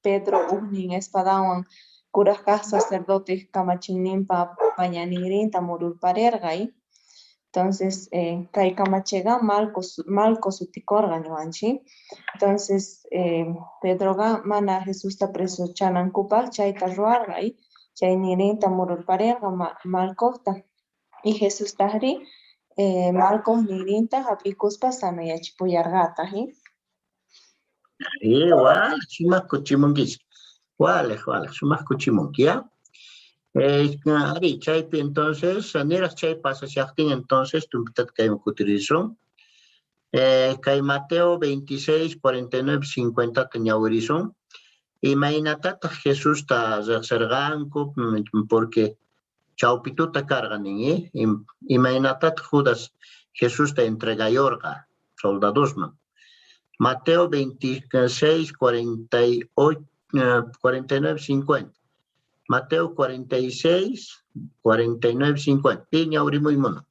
Pedro ujnin espadawan kuraq kaq sacerdote kamachiyninpa pañanninrinta mururparirqa. Entonces, kay kamachiqa Malco sutikurqa niwanchik. Entonces, Pedroqa mana Jesusta presochanankupaq chayta ruwarqa, chay ninrinta mururparirqa Malcojta. Y Jesustajri Malcoj ninrinta hap'ikuspa sanuyachipullarqataq. Igual, sumaq kutichimunkichik. Waliq, waliq, sumaq kutichimunki, ya. Ari, chaypi entonces, niraq chay pasashaqtin entonces, tumpitat kayman kutirisun. Kay Mateo 26, 49, 50 ta ñawirisun. Imaynatataq Jesusta riqsirqanku, porque chawpituta karqa nin, Imaynatataq Judas Jesusta entregayorqa soldadosman. Mateo 26, 48, 49, 50. Mateo 46, 49, 50. Pi ñawrimuy munan.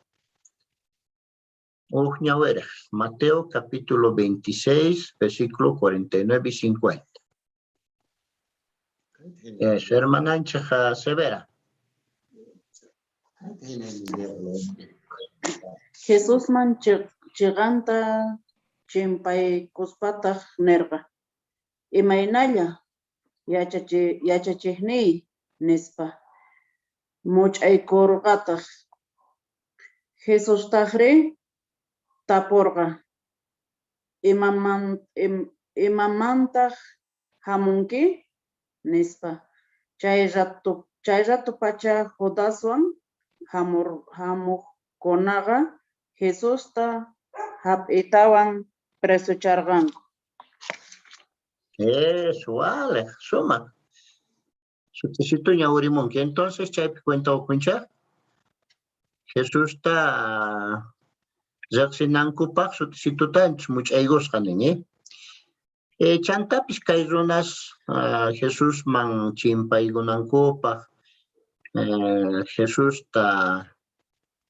Uj ñaweraj. Mateo capítulo 26, versículo 49 y 50. Eso, hermanancha Severa. Jesusman chiqanta chimpaykuspataq nirqa, imaynalla yachachiqniy nispa much'aykurqataq. Jesustajri tapurqa, Imamantaq hamunki? Nispa. Chay ratopacha Judaswan hamuqkunaqa Jesusta hap'iytawan presucharqanku. Eso, vale, suma. Sutisituña urimunki. Entonces, chaypi cuenta ukunchaq. Jesusta riqsinankupaq sutisituta much'aykusqa nin, eh? Chantapis kay runas Jesusman chimpaykunankupaq Jesusta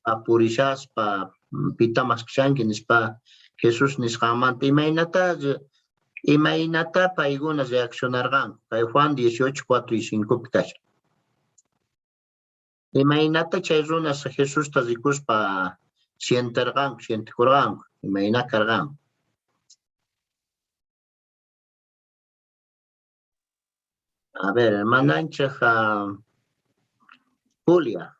apurishaspa pita maskashanki nispa Jesús nisqanmanta imaynata paykuna reaccionarqanku kay Juan 18, 4 y 5 pi kashan. Imaynata chay runas Jesusta rikuspa sienterqanku, sientikurqanku, imayna karqanku. A ver, hermananchik Julia.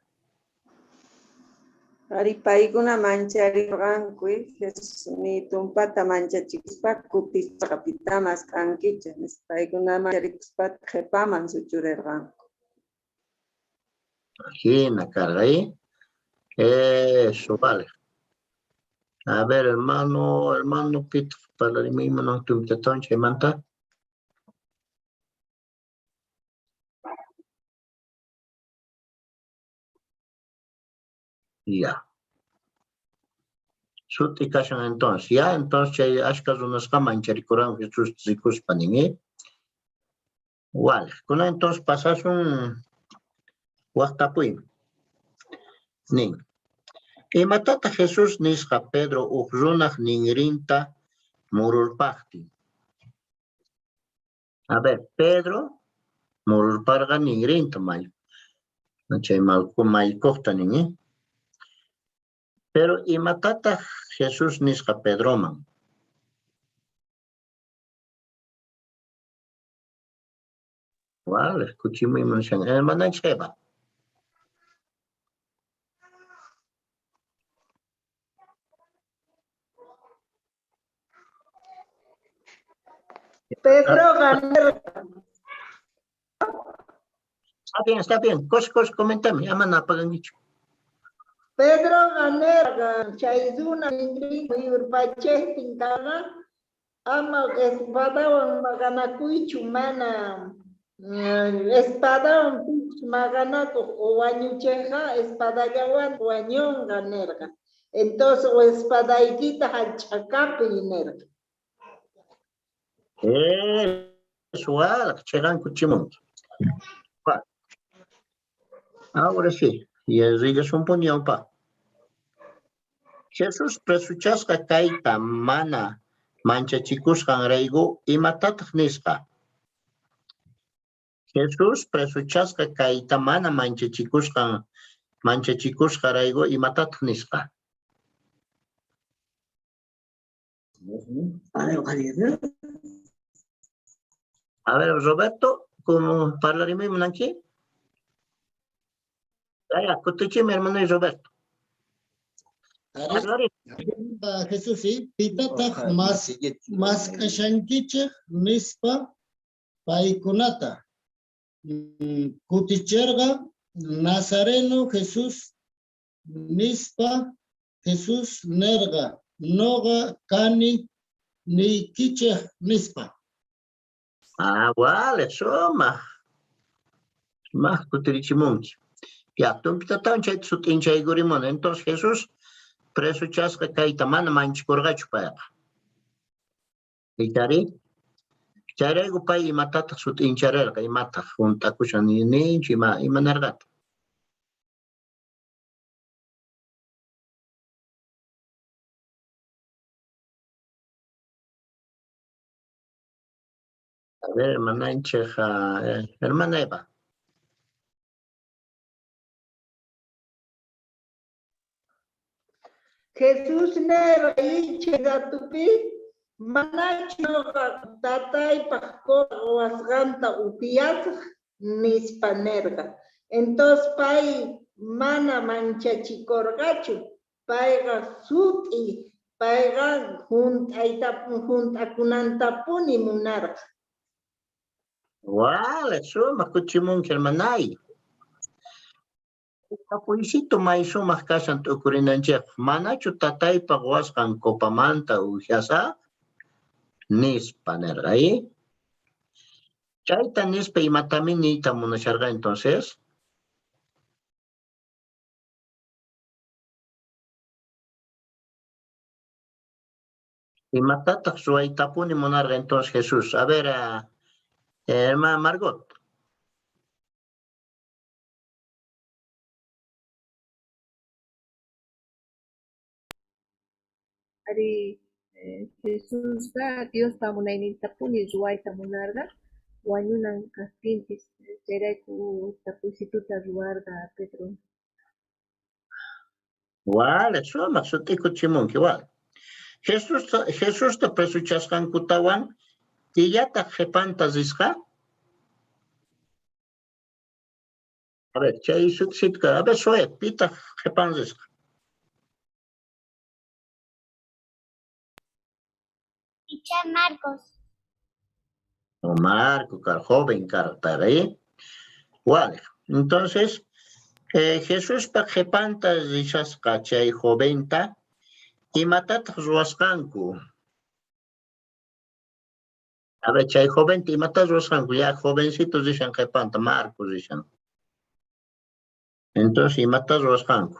Ari paykuna mancharirqanku, Jesús ni tumpata manchachikuspa kutisqa pita mask'ankichik nispa paykuna mancharikuspa qhipaman suchurirqanku. Hina karqa, ¿eh? Eso, vale. A ver, hermano Peter, parlarimuyman tumpitatawan chaymanta. Ya. Suti kashan entonces, ya, entonces chay ashka runasqa mancharikuran Jesús rikuspa nin, ¿eh? Vale, kuna entonces pasasun waq tapuyman. Nin. Imatata Jesús nisqa Pedro uj runaq ninrinta mururpaqtin? A ver, Pedro mururparqa ninrinta may. Chay maykuqta nin, ¿eh? Pero imatataq Jesús nisqa Pedroman? Vale, escuchimos hermana Cheva. Pedro ganó. Está bien, está bien. Cos, coméntame. Ama apagan dicho. Pedro ganerga chayduna ninrin muyurpachejtin kaqa ama espadawan maqanakuychu mana espadawan pichus maqanakuq wañuchejqa espadallawan wañunqa nerqa. Entonces espadaykita hallch'akapuy nerqa. Eso, chiqan kuchimunki. Ahora sí, y el rillasunpuni ñawpa. Jesús presuchasqa kayta mana manchachikusqanrayku imatataq nisqa? Jesús presuchasqa kayta mana manchachikusqarayku imatataq nisqa? A ver, Roberto, ¿cómo parlarimos munanki? Ya, kutichimi hermano y Roberto. Jesús, sí, pitataq mask'ashankichik nispa paykunata. Kuticherqa Nazareno Jesús nispa Jesús nerqa noqa kani niykichik nispa. Ah, vale, suma. Suma kutirichimunki. Ya, tumpitatawan chayta sut'inchaykurimuni. Entonces Jesús presuchasqa kayta mana manchikurqachu payqa. Itari? Chayrayku pay imatataq sut'incharerqa, imataq hunt'akushan ninchu, ima nerqata? A ver, hermananchik, hermana Eva. Jesús nerqa chay ratupi manachu ñuqa tataypaq quwasqanta upyasaq nispa nerqa. Entonces pay mana manchachikurqachu, payqa sut'i Payqa hunt'akunantapuni munarqa. Wale, sumaq kuchimunki hermanay. Tapuysito may sumaq kashan t'ukurinanchikpaq. Manachu tataypa quwasqan copamanta uhyasaq? Nispa nirqa, Chayta nispa imatami niyta munasharqa entonces? Imatataq ruwaytapuni munarqa entonces Jesús? A ver, hermana Margot. Ari Jesusqa Diospa munaynintapuni ruwayta munarqa, wañunan kaqtinpis, chayrayku tapuysituta ruwarqa Pedro. Wale, sumaq sut'ikuchimunki, wale. Jesusta presuchasqankutawan pillataq qhipanta risqa? A ver, chay sut'isitka, a ver, Zoe, pitaq qhipan risqa? Icha Marcos. O Marco, joven karqa payqa, Wale. Entonces, Jesuspa qhipanta rishasqa chay joventa, imatataq ruwasqanku? A ver, chay joventa imata ruwasqanku? Ya jovencito rishan qhipanta, Marcos rishan. Entonces, imata ruwasqanku?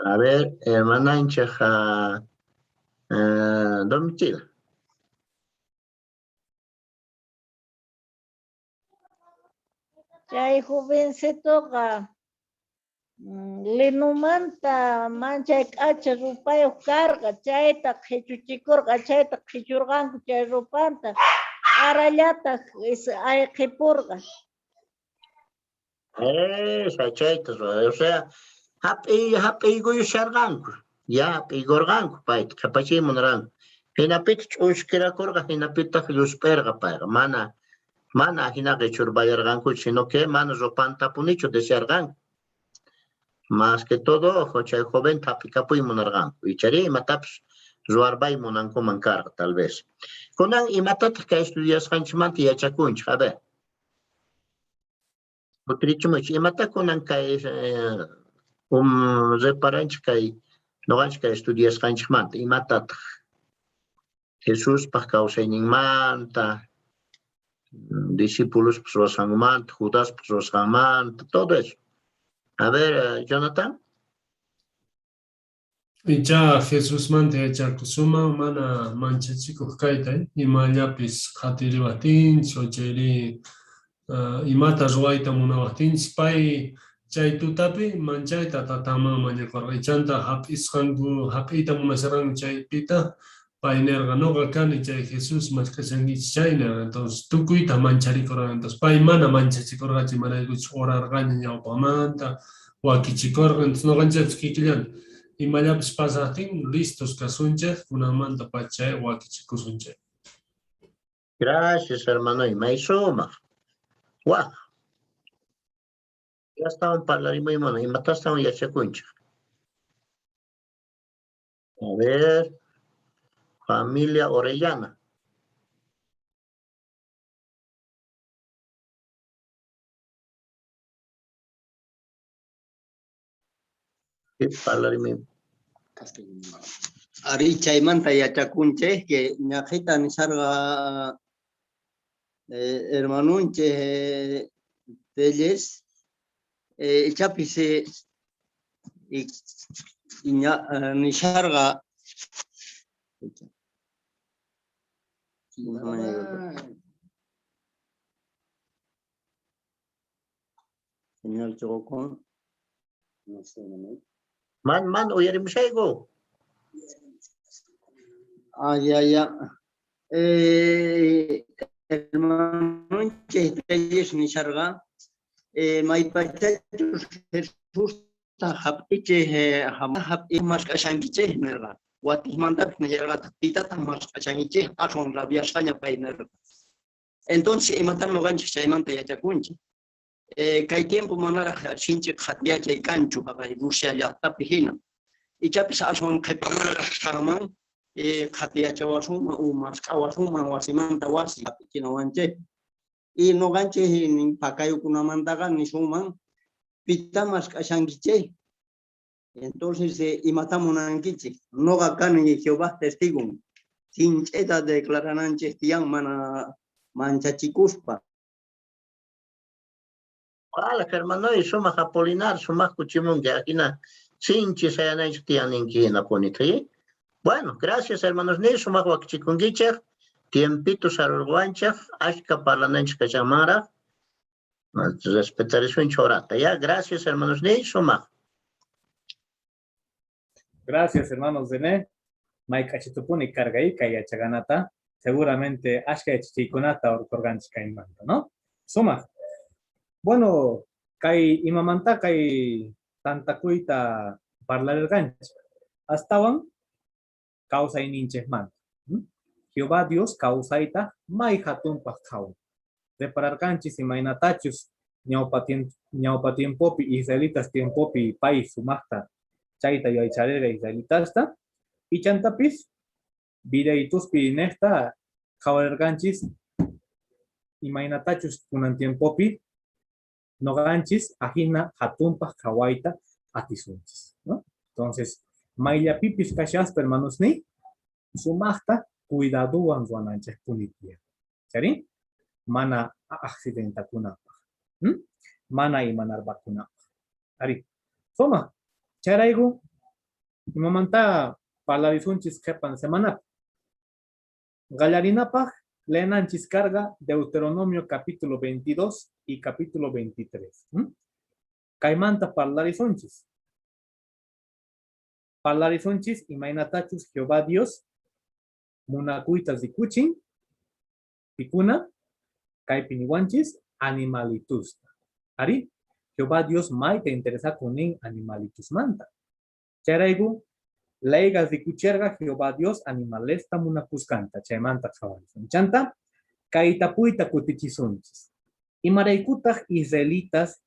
A ver, hermananchik Domitila. Chay jovencitoqa linumanta manchay k'acha rupayuq karqa, chayta qhichuchikurqa, chayta qhichurqanku chay rupanta, q'arallataq ayqipurqa. Esa chayta ruwa, o sea, hap'iykuyusharqanku, ya hap'iykurqanku payta, qhipachiyta munarqanku. Hinapitaq ch'uskirakurqa, hinapitaq llusp'irqa payqa, mana ajinaqa churbayarqankuchu, sino que mana ropantapunichu desearqanku. Más que todo, chay joventa hap'ikapuy munarqanku. Ichari imatapis ruwarbay munankuman karqa, tal vez. Kunan imatataq kay estudiasqanchikmanta yachakunchik? A ver. Kutirichimuch, imata kunan kay reparanchik kay noqanchik kay estudiasqanchikmanta, imatataq Jesuspaq kawsayninmanta, discípulospaq ruwasqanmanta, Judaspaq ruwasqanmanta, todo eso. A ver, Jonathan. Icha Jesusmanta yachakusuman mana manchachikuq kayta, imallapis qhatiriwaqtinchik o chayri imata ruwayta munawaqtinchik, pay chay tutapi manchayta tatanman mañakurqa, ichanta hap'isqanku hap'iyta munasharqanku chaypita pay nirqa noqa kani chay Jesús mask'ashankichik chay nirqa. Entonces tukuyta mancharikurqa, entonces pay mana manchachikurqachu, imaraykuchus orarqaña ñawpamanta, wakichikurqa. Entonces noqanchikpis kikillanta imallapis pasaqtin listos kasunchik, kunanmanta pacha wakichikusunchik. Gracias, hermano, may sumaq. Waj. Astawan parlarimuyman, imatastawan yachakunchik. A ver, familia Orellana. Sí, parlarimuyman. Ari chaymanta yachakunchik que ñaqhita nisharqa hermanunchik Telles ichapis nisharqa Señor Chocón. Man, uyarimushayku. Ah, ya, ya. Hermanunchik Telles nisharqa maypachachus Jesusta hap'ichik hap'i mask'ashankichik nirqa. Watismantapis nillarqataq pitataq mask'ashankichik aswan rabiasqaña pay nirqa. Entonces imatan noqanchik chaymanta yachakunchik. Kay tiempo manaraq sinchi qhatiyachay kanchu haqay Rusia llaqtapi hina. Ichapis aswan qhipamanraq kanman qhatiyachawasunman u mask'awasunman wasimanta wasi hap'ichinawanchik. Y nuqanchik pakayukunamantaqa nisunman pita mask'ashankichik. Entonces, imata munankichik? Nuqa kani Jehová testigon. Sinch'ita declarananchik tiyan mana manchachikuspa. Wala, hermano, sumaq Apolinar, sumaq kuchimunki, ajina sinchi sayanaychik tiyan ninki hinapuni, ¿sí? Bueno, gracias hermanos ni sumaq wakichikunkichik, tiempito sarurqanchik, ashka parlananchik kashanmanraq. Respetarishun horata, ya, gracias hermanos ni sumaq. Gracias hermanos de May k'achitupuni karqa kay yachaganata seguramente ashka yachachiykunata urqurqanchik kaymanta, ¿no? Sumaq. Bueno, kay imamanta kay tantakuyta parlarirqanchik. Astawan kawsayninchikmanta. Jehová Dios kawsayta may hatunpaq qhawan. Repararqanchis imaynatachus ñawpa tiempopi israelitas tiempopi pay sumaqta chayta yuyaycharirqa israelitasta y chantapis vidaytuspi niqta qhawarirqanchis imaynatachus kunan tiempopi noqanchis ajina hatunpaq qhawayta atisunchis, ¿no? Entonces, mayllapipis kashaspa hermanos ni sumaqta cuidaduwan ruwananchikpuni tiyan. ¿Chari? Mana accidentakunapaq. Mana imanarpakunapaq. Ari. Suma. Chayrayku imamanta parlarisunchis qhipan semanapi. Qallarinapaq leenanchis karqa Deuteronomio capítulo 22 y capítulo 23. Kaymanta parlarisunchis. Parlarisunchis imaynatachus Jehová Dios munakuyta rikuchin pikuna kaypi niwanchis animalitusta. Ari, Jehová Dios mayta interesakunin animalitusmanta. Chayrayku leyqa rikucherqa Jehová Dios animalesta munakusqanta chaymanta qhawarisun. Chanta kay tapuyta kutichisunchis. Imaraykutaq israelitas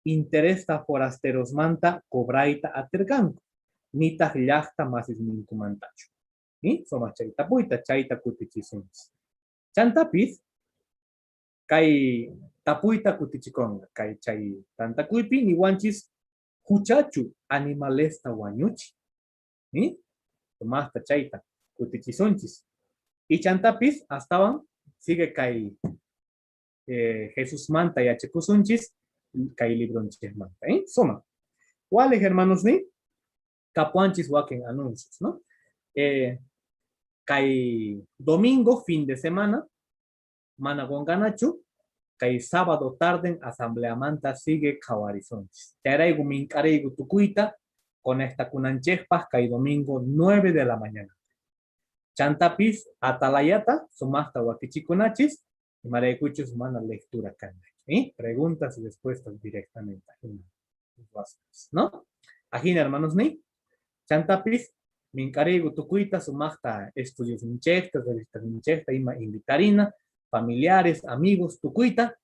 interesta forasterosmanta cobrayta atirqanku, nitaq llaqta masisninkumantachu. ¿Sí? Sumaq chay tapuyta chayta kutichisunchis. Chantapis kay tapuyta kutichikonqa kay chay tantakuypi niwanchis huchachu animalesta wañuchi. ¿Sí? Sumaqta chayta kutichisunchis. Y chantapis astawan sigue kay Jesusmanta yachakusunchis kay libronchikmanta, ¿eh? Suma. ¿Cuáles hermanos ni? Kapuanchis wakin anuncios, ¿no? Kay domingo, fin de semana, mana qunqanachu, kay sábado tarde asambleamanta sigue qhawarisonchis. Chayrayku mink'arayku tukuyta conectakunanchikpaq kay domingo 9 de la mañana. Chantapis atalayata sumaqta wakichikunachis imaraykuchus mana lectura kanqa. ¿Eh? Preguntas y respuestas directamente. ¿No? Ajina, hermanos, ni? Chantapis, mink'arayku tukuyta sumaqta estudios ninchikta, revistas ninchikta, ima invitarina, familiares, amigos, tukuyta,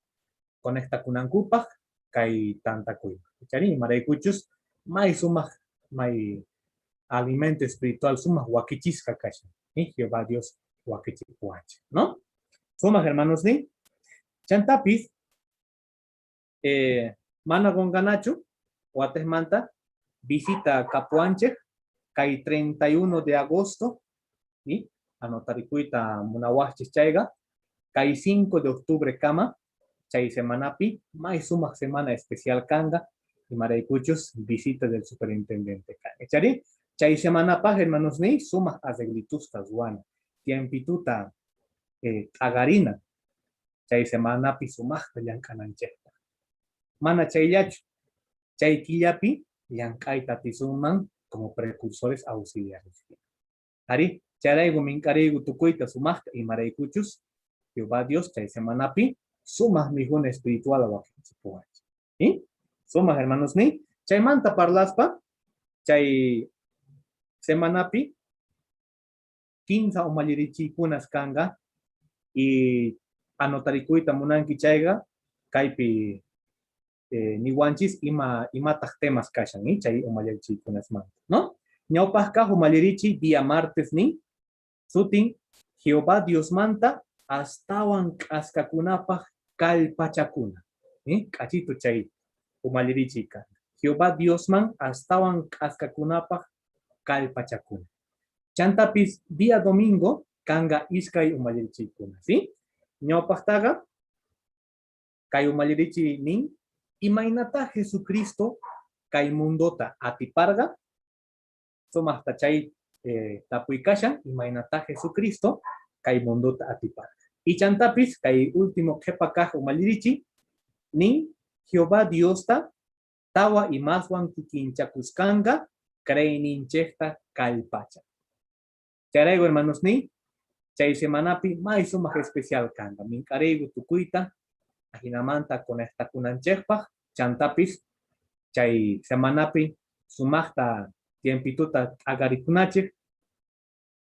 conectakunankupaq kay tantakuyman. Chari, imaraykuchus, may sumaq, may alimento espiritual sumaq wakichisqa kashan. ¿Eh? Jehová Dios wakichipuwanchik, ¿no? Sumaq, hermanos, ni? Chantapis, mana qunqanachu, watejmanta, visita kapuwanchik, kay 31 de agosto, ¿sí? Anotarikuyta munawaqchis chayqa, kay 5 de octubre kama, chay semanapi, may sumaq semana especial kanqa, imaraykuchus visita del superintendente kanqa. Chari, chay semanapaq, hermanos ni, sumaq arreglitusta ruwana, tiempituta t'agarina, chay semanapi sumaqta llank'ananchikpaq. Mana chayllachu, chay killapi llank'ayta atisunman como precursores auxiliares. Ari, chayrayku mink'arayku tukuyta sumaqta imaraykuchus Jehová Dios chay semanapi sumaq mikhuna espiritual wakichipuwanchik. ¿Sí? Sumaq hermanos ni, chaymanta parlaspa chay semanapi 15 umallirichiykunas kanqa y anotarikuyta munanki chayqa kaypi niwanchis imataq temas kashan, ¿eh? Chay umallirichiykunasmanta, ¿no? Ñawpaq kaq umallirichiy día martes nin, sutin Jehová Diosmanta astawan k'askakunapaq kallpachakuna. K'achitu chay umallirichiy kan. Jehová Diosman astawan k'askakunapaq kallpachakuna. Chantapis día domingo kanga iskay umallirichiykuna, ¿sí? Ñawpaqtaqa kay umallirichiy nin imaynata Jesucristo kay mundota atiparqa sumaqta chay tapuykashan imaynata Jesucristo kay mundota atiparqa. Y chantapis kay último qhipa kaq umallirichiy nin Jehová Diosta tawa imaswan kikinchakusqanqa creeyninchikta kallpacha. Chayrayku hermanos ni chay semanapi may sumaq especial kanqa mink'ariyku tukuyta ajinamanta conectakunanchikpaq chantapis chay semanapi sumaqta tiempituta t'aqarikunachik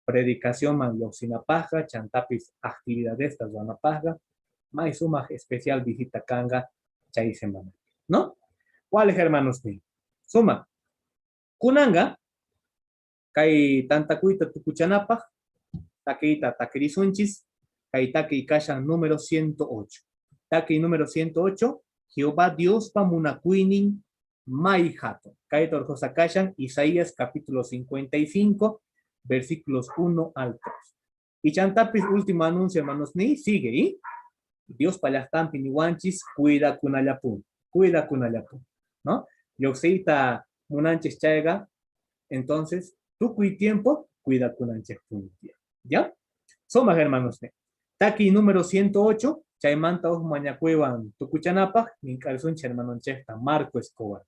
predicacionman lluqsinapaqqa chantapis actividadesta ruwanapaqqa may sumaq especial visita kanqa chay semanapi, ¿no? ¿Cuáles hermanos ni? Suma. Kunanga kay tantakuyta tukuchanapaq takiyta takirisunchis kay takiy kashan número 108. Takiy número 108, Jehová Diospa munakuynin may hatun. Kay torjosa kashan Isaías capítulo 55, versículos 1 al 3. Y chantapis último anuncio, hermanos, ni sigue, ¿y? Dios pallaqtampi niwanchis cuida kunallapun, cuida kunallapun, ¿no? Lluqsiyta munanchis chayqa, entonces, tukuy tiempo, cuida kunanchis ¿ya? Somos hermanos, ne. Taki número 108, chaymanta uj mañakuywan tukuchanapaq, mink'arisunchik hermanonchikta Marco Escobar.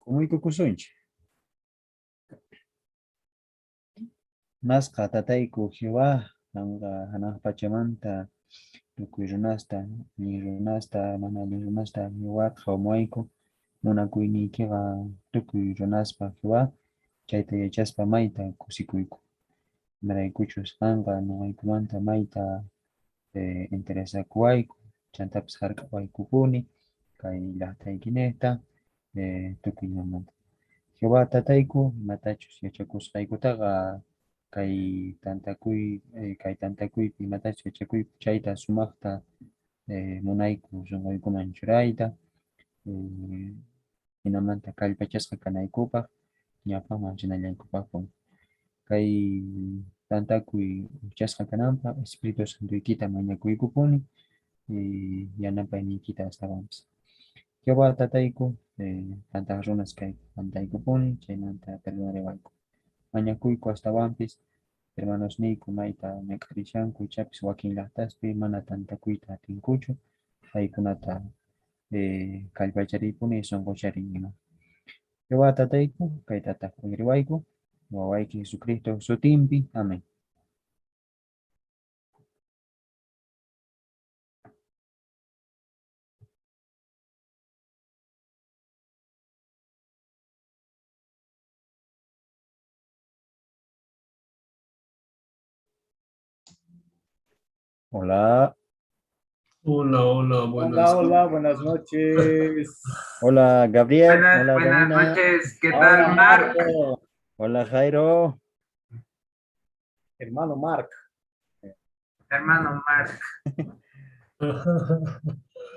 K'umuykukusunchik. Masqa tatayku Jehová, qanqa hanaq pachamanta tukuy runasta, allin runasta, mana allin runasta Jehová qhawamuwayku. Munakuyniykiqa tukuy runaspa Jehová, chayta yachaspa mayta kusikuyku. Imaraykuchus qanqa noqaykumanta mayta interesakuwayku, chantapis hark'awaykupuni kay llaqtaykinejta tukuy imamanta. Jehová tatayku, imatachus yachakusqaykutaqa kay tantakuypi imatachus yachakuyku chayta sumaqta munayku sunquykuman churayta, hinamanta kallpachasqa kanaykupaq, ñawpaqman rinallaykupaqpuni. Kay tantakuy ujchasqa kananpaq Espíritu Santoykita mañakuykupuni, yanapayniykita astawanpis. Jehová tatayku, tantaq runas kayku pantaykupuni, chaymanta perdonariwayku. Mañakuyku astawanpis hermanosniyku mayta ñak'arishanku, ichapis wakin llaqtaspi mana tantakuyta atinkuchu, paykunata kallpachariypuni sunquchariy ima. Jehová tatayku, kaytataq uyariwayku, wawayki Jesucristo sutinpi. Amén. Hola. Hola, hola, buenas Hola, hola, buenas noches. Hola, Gabriel. Buenas, Hola, buenas Romina. noches. ¿Qué Hola, tal, Mark? Marco. Hola, Jairo. Hermano Mark. Hermano Mark.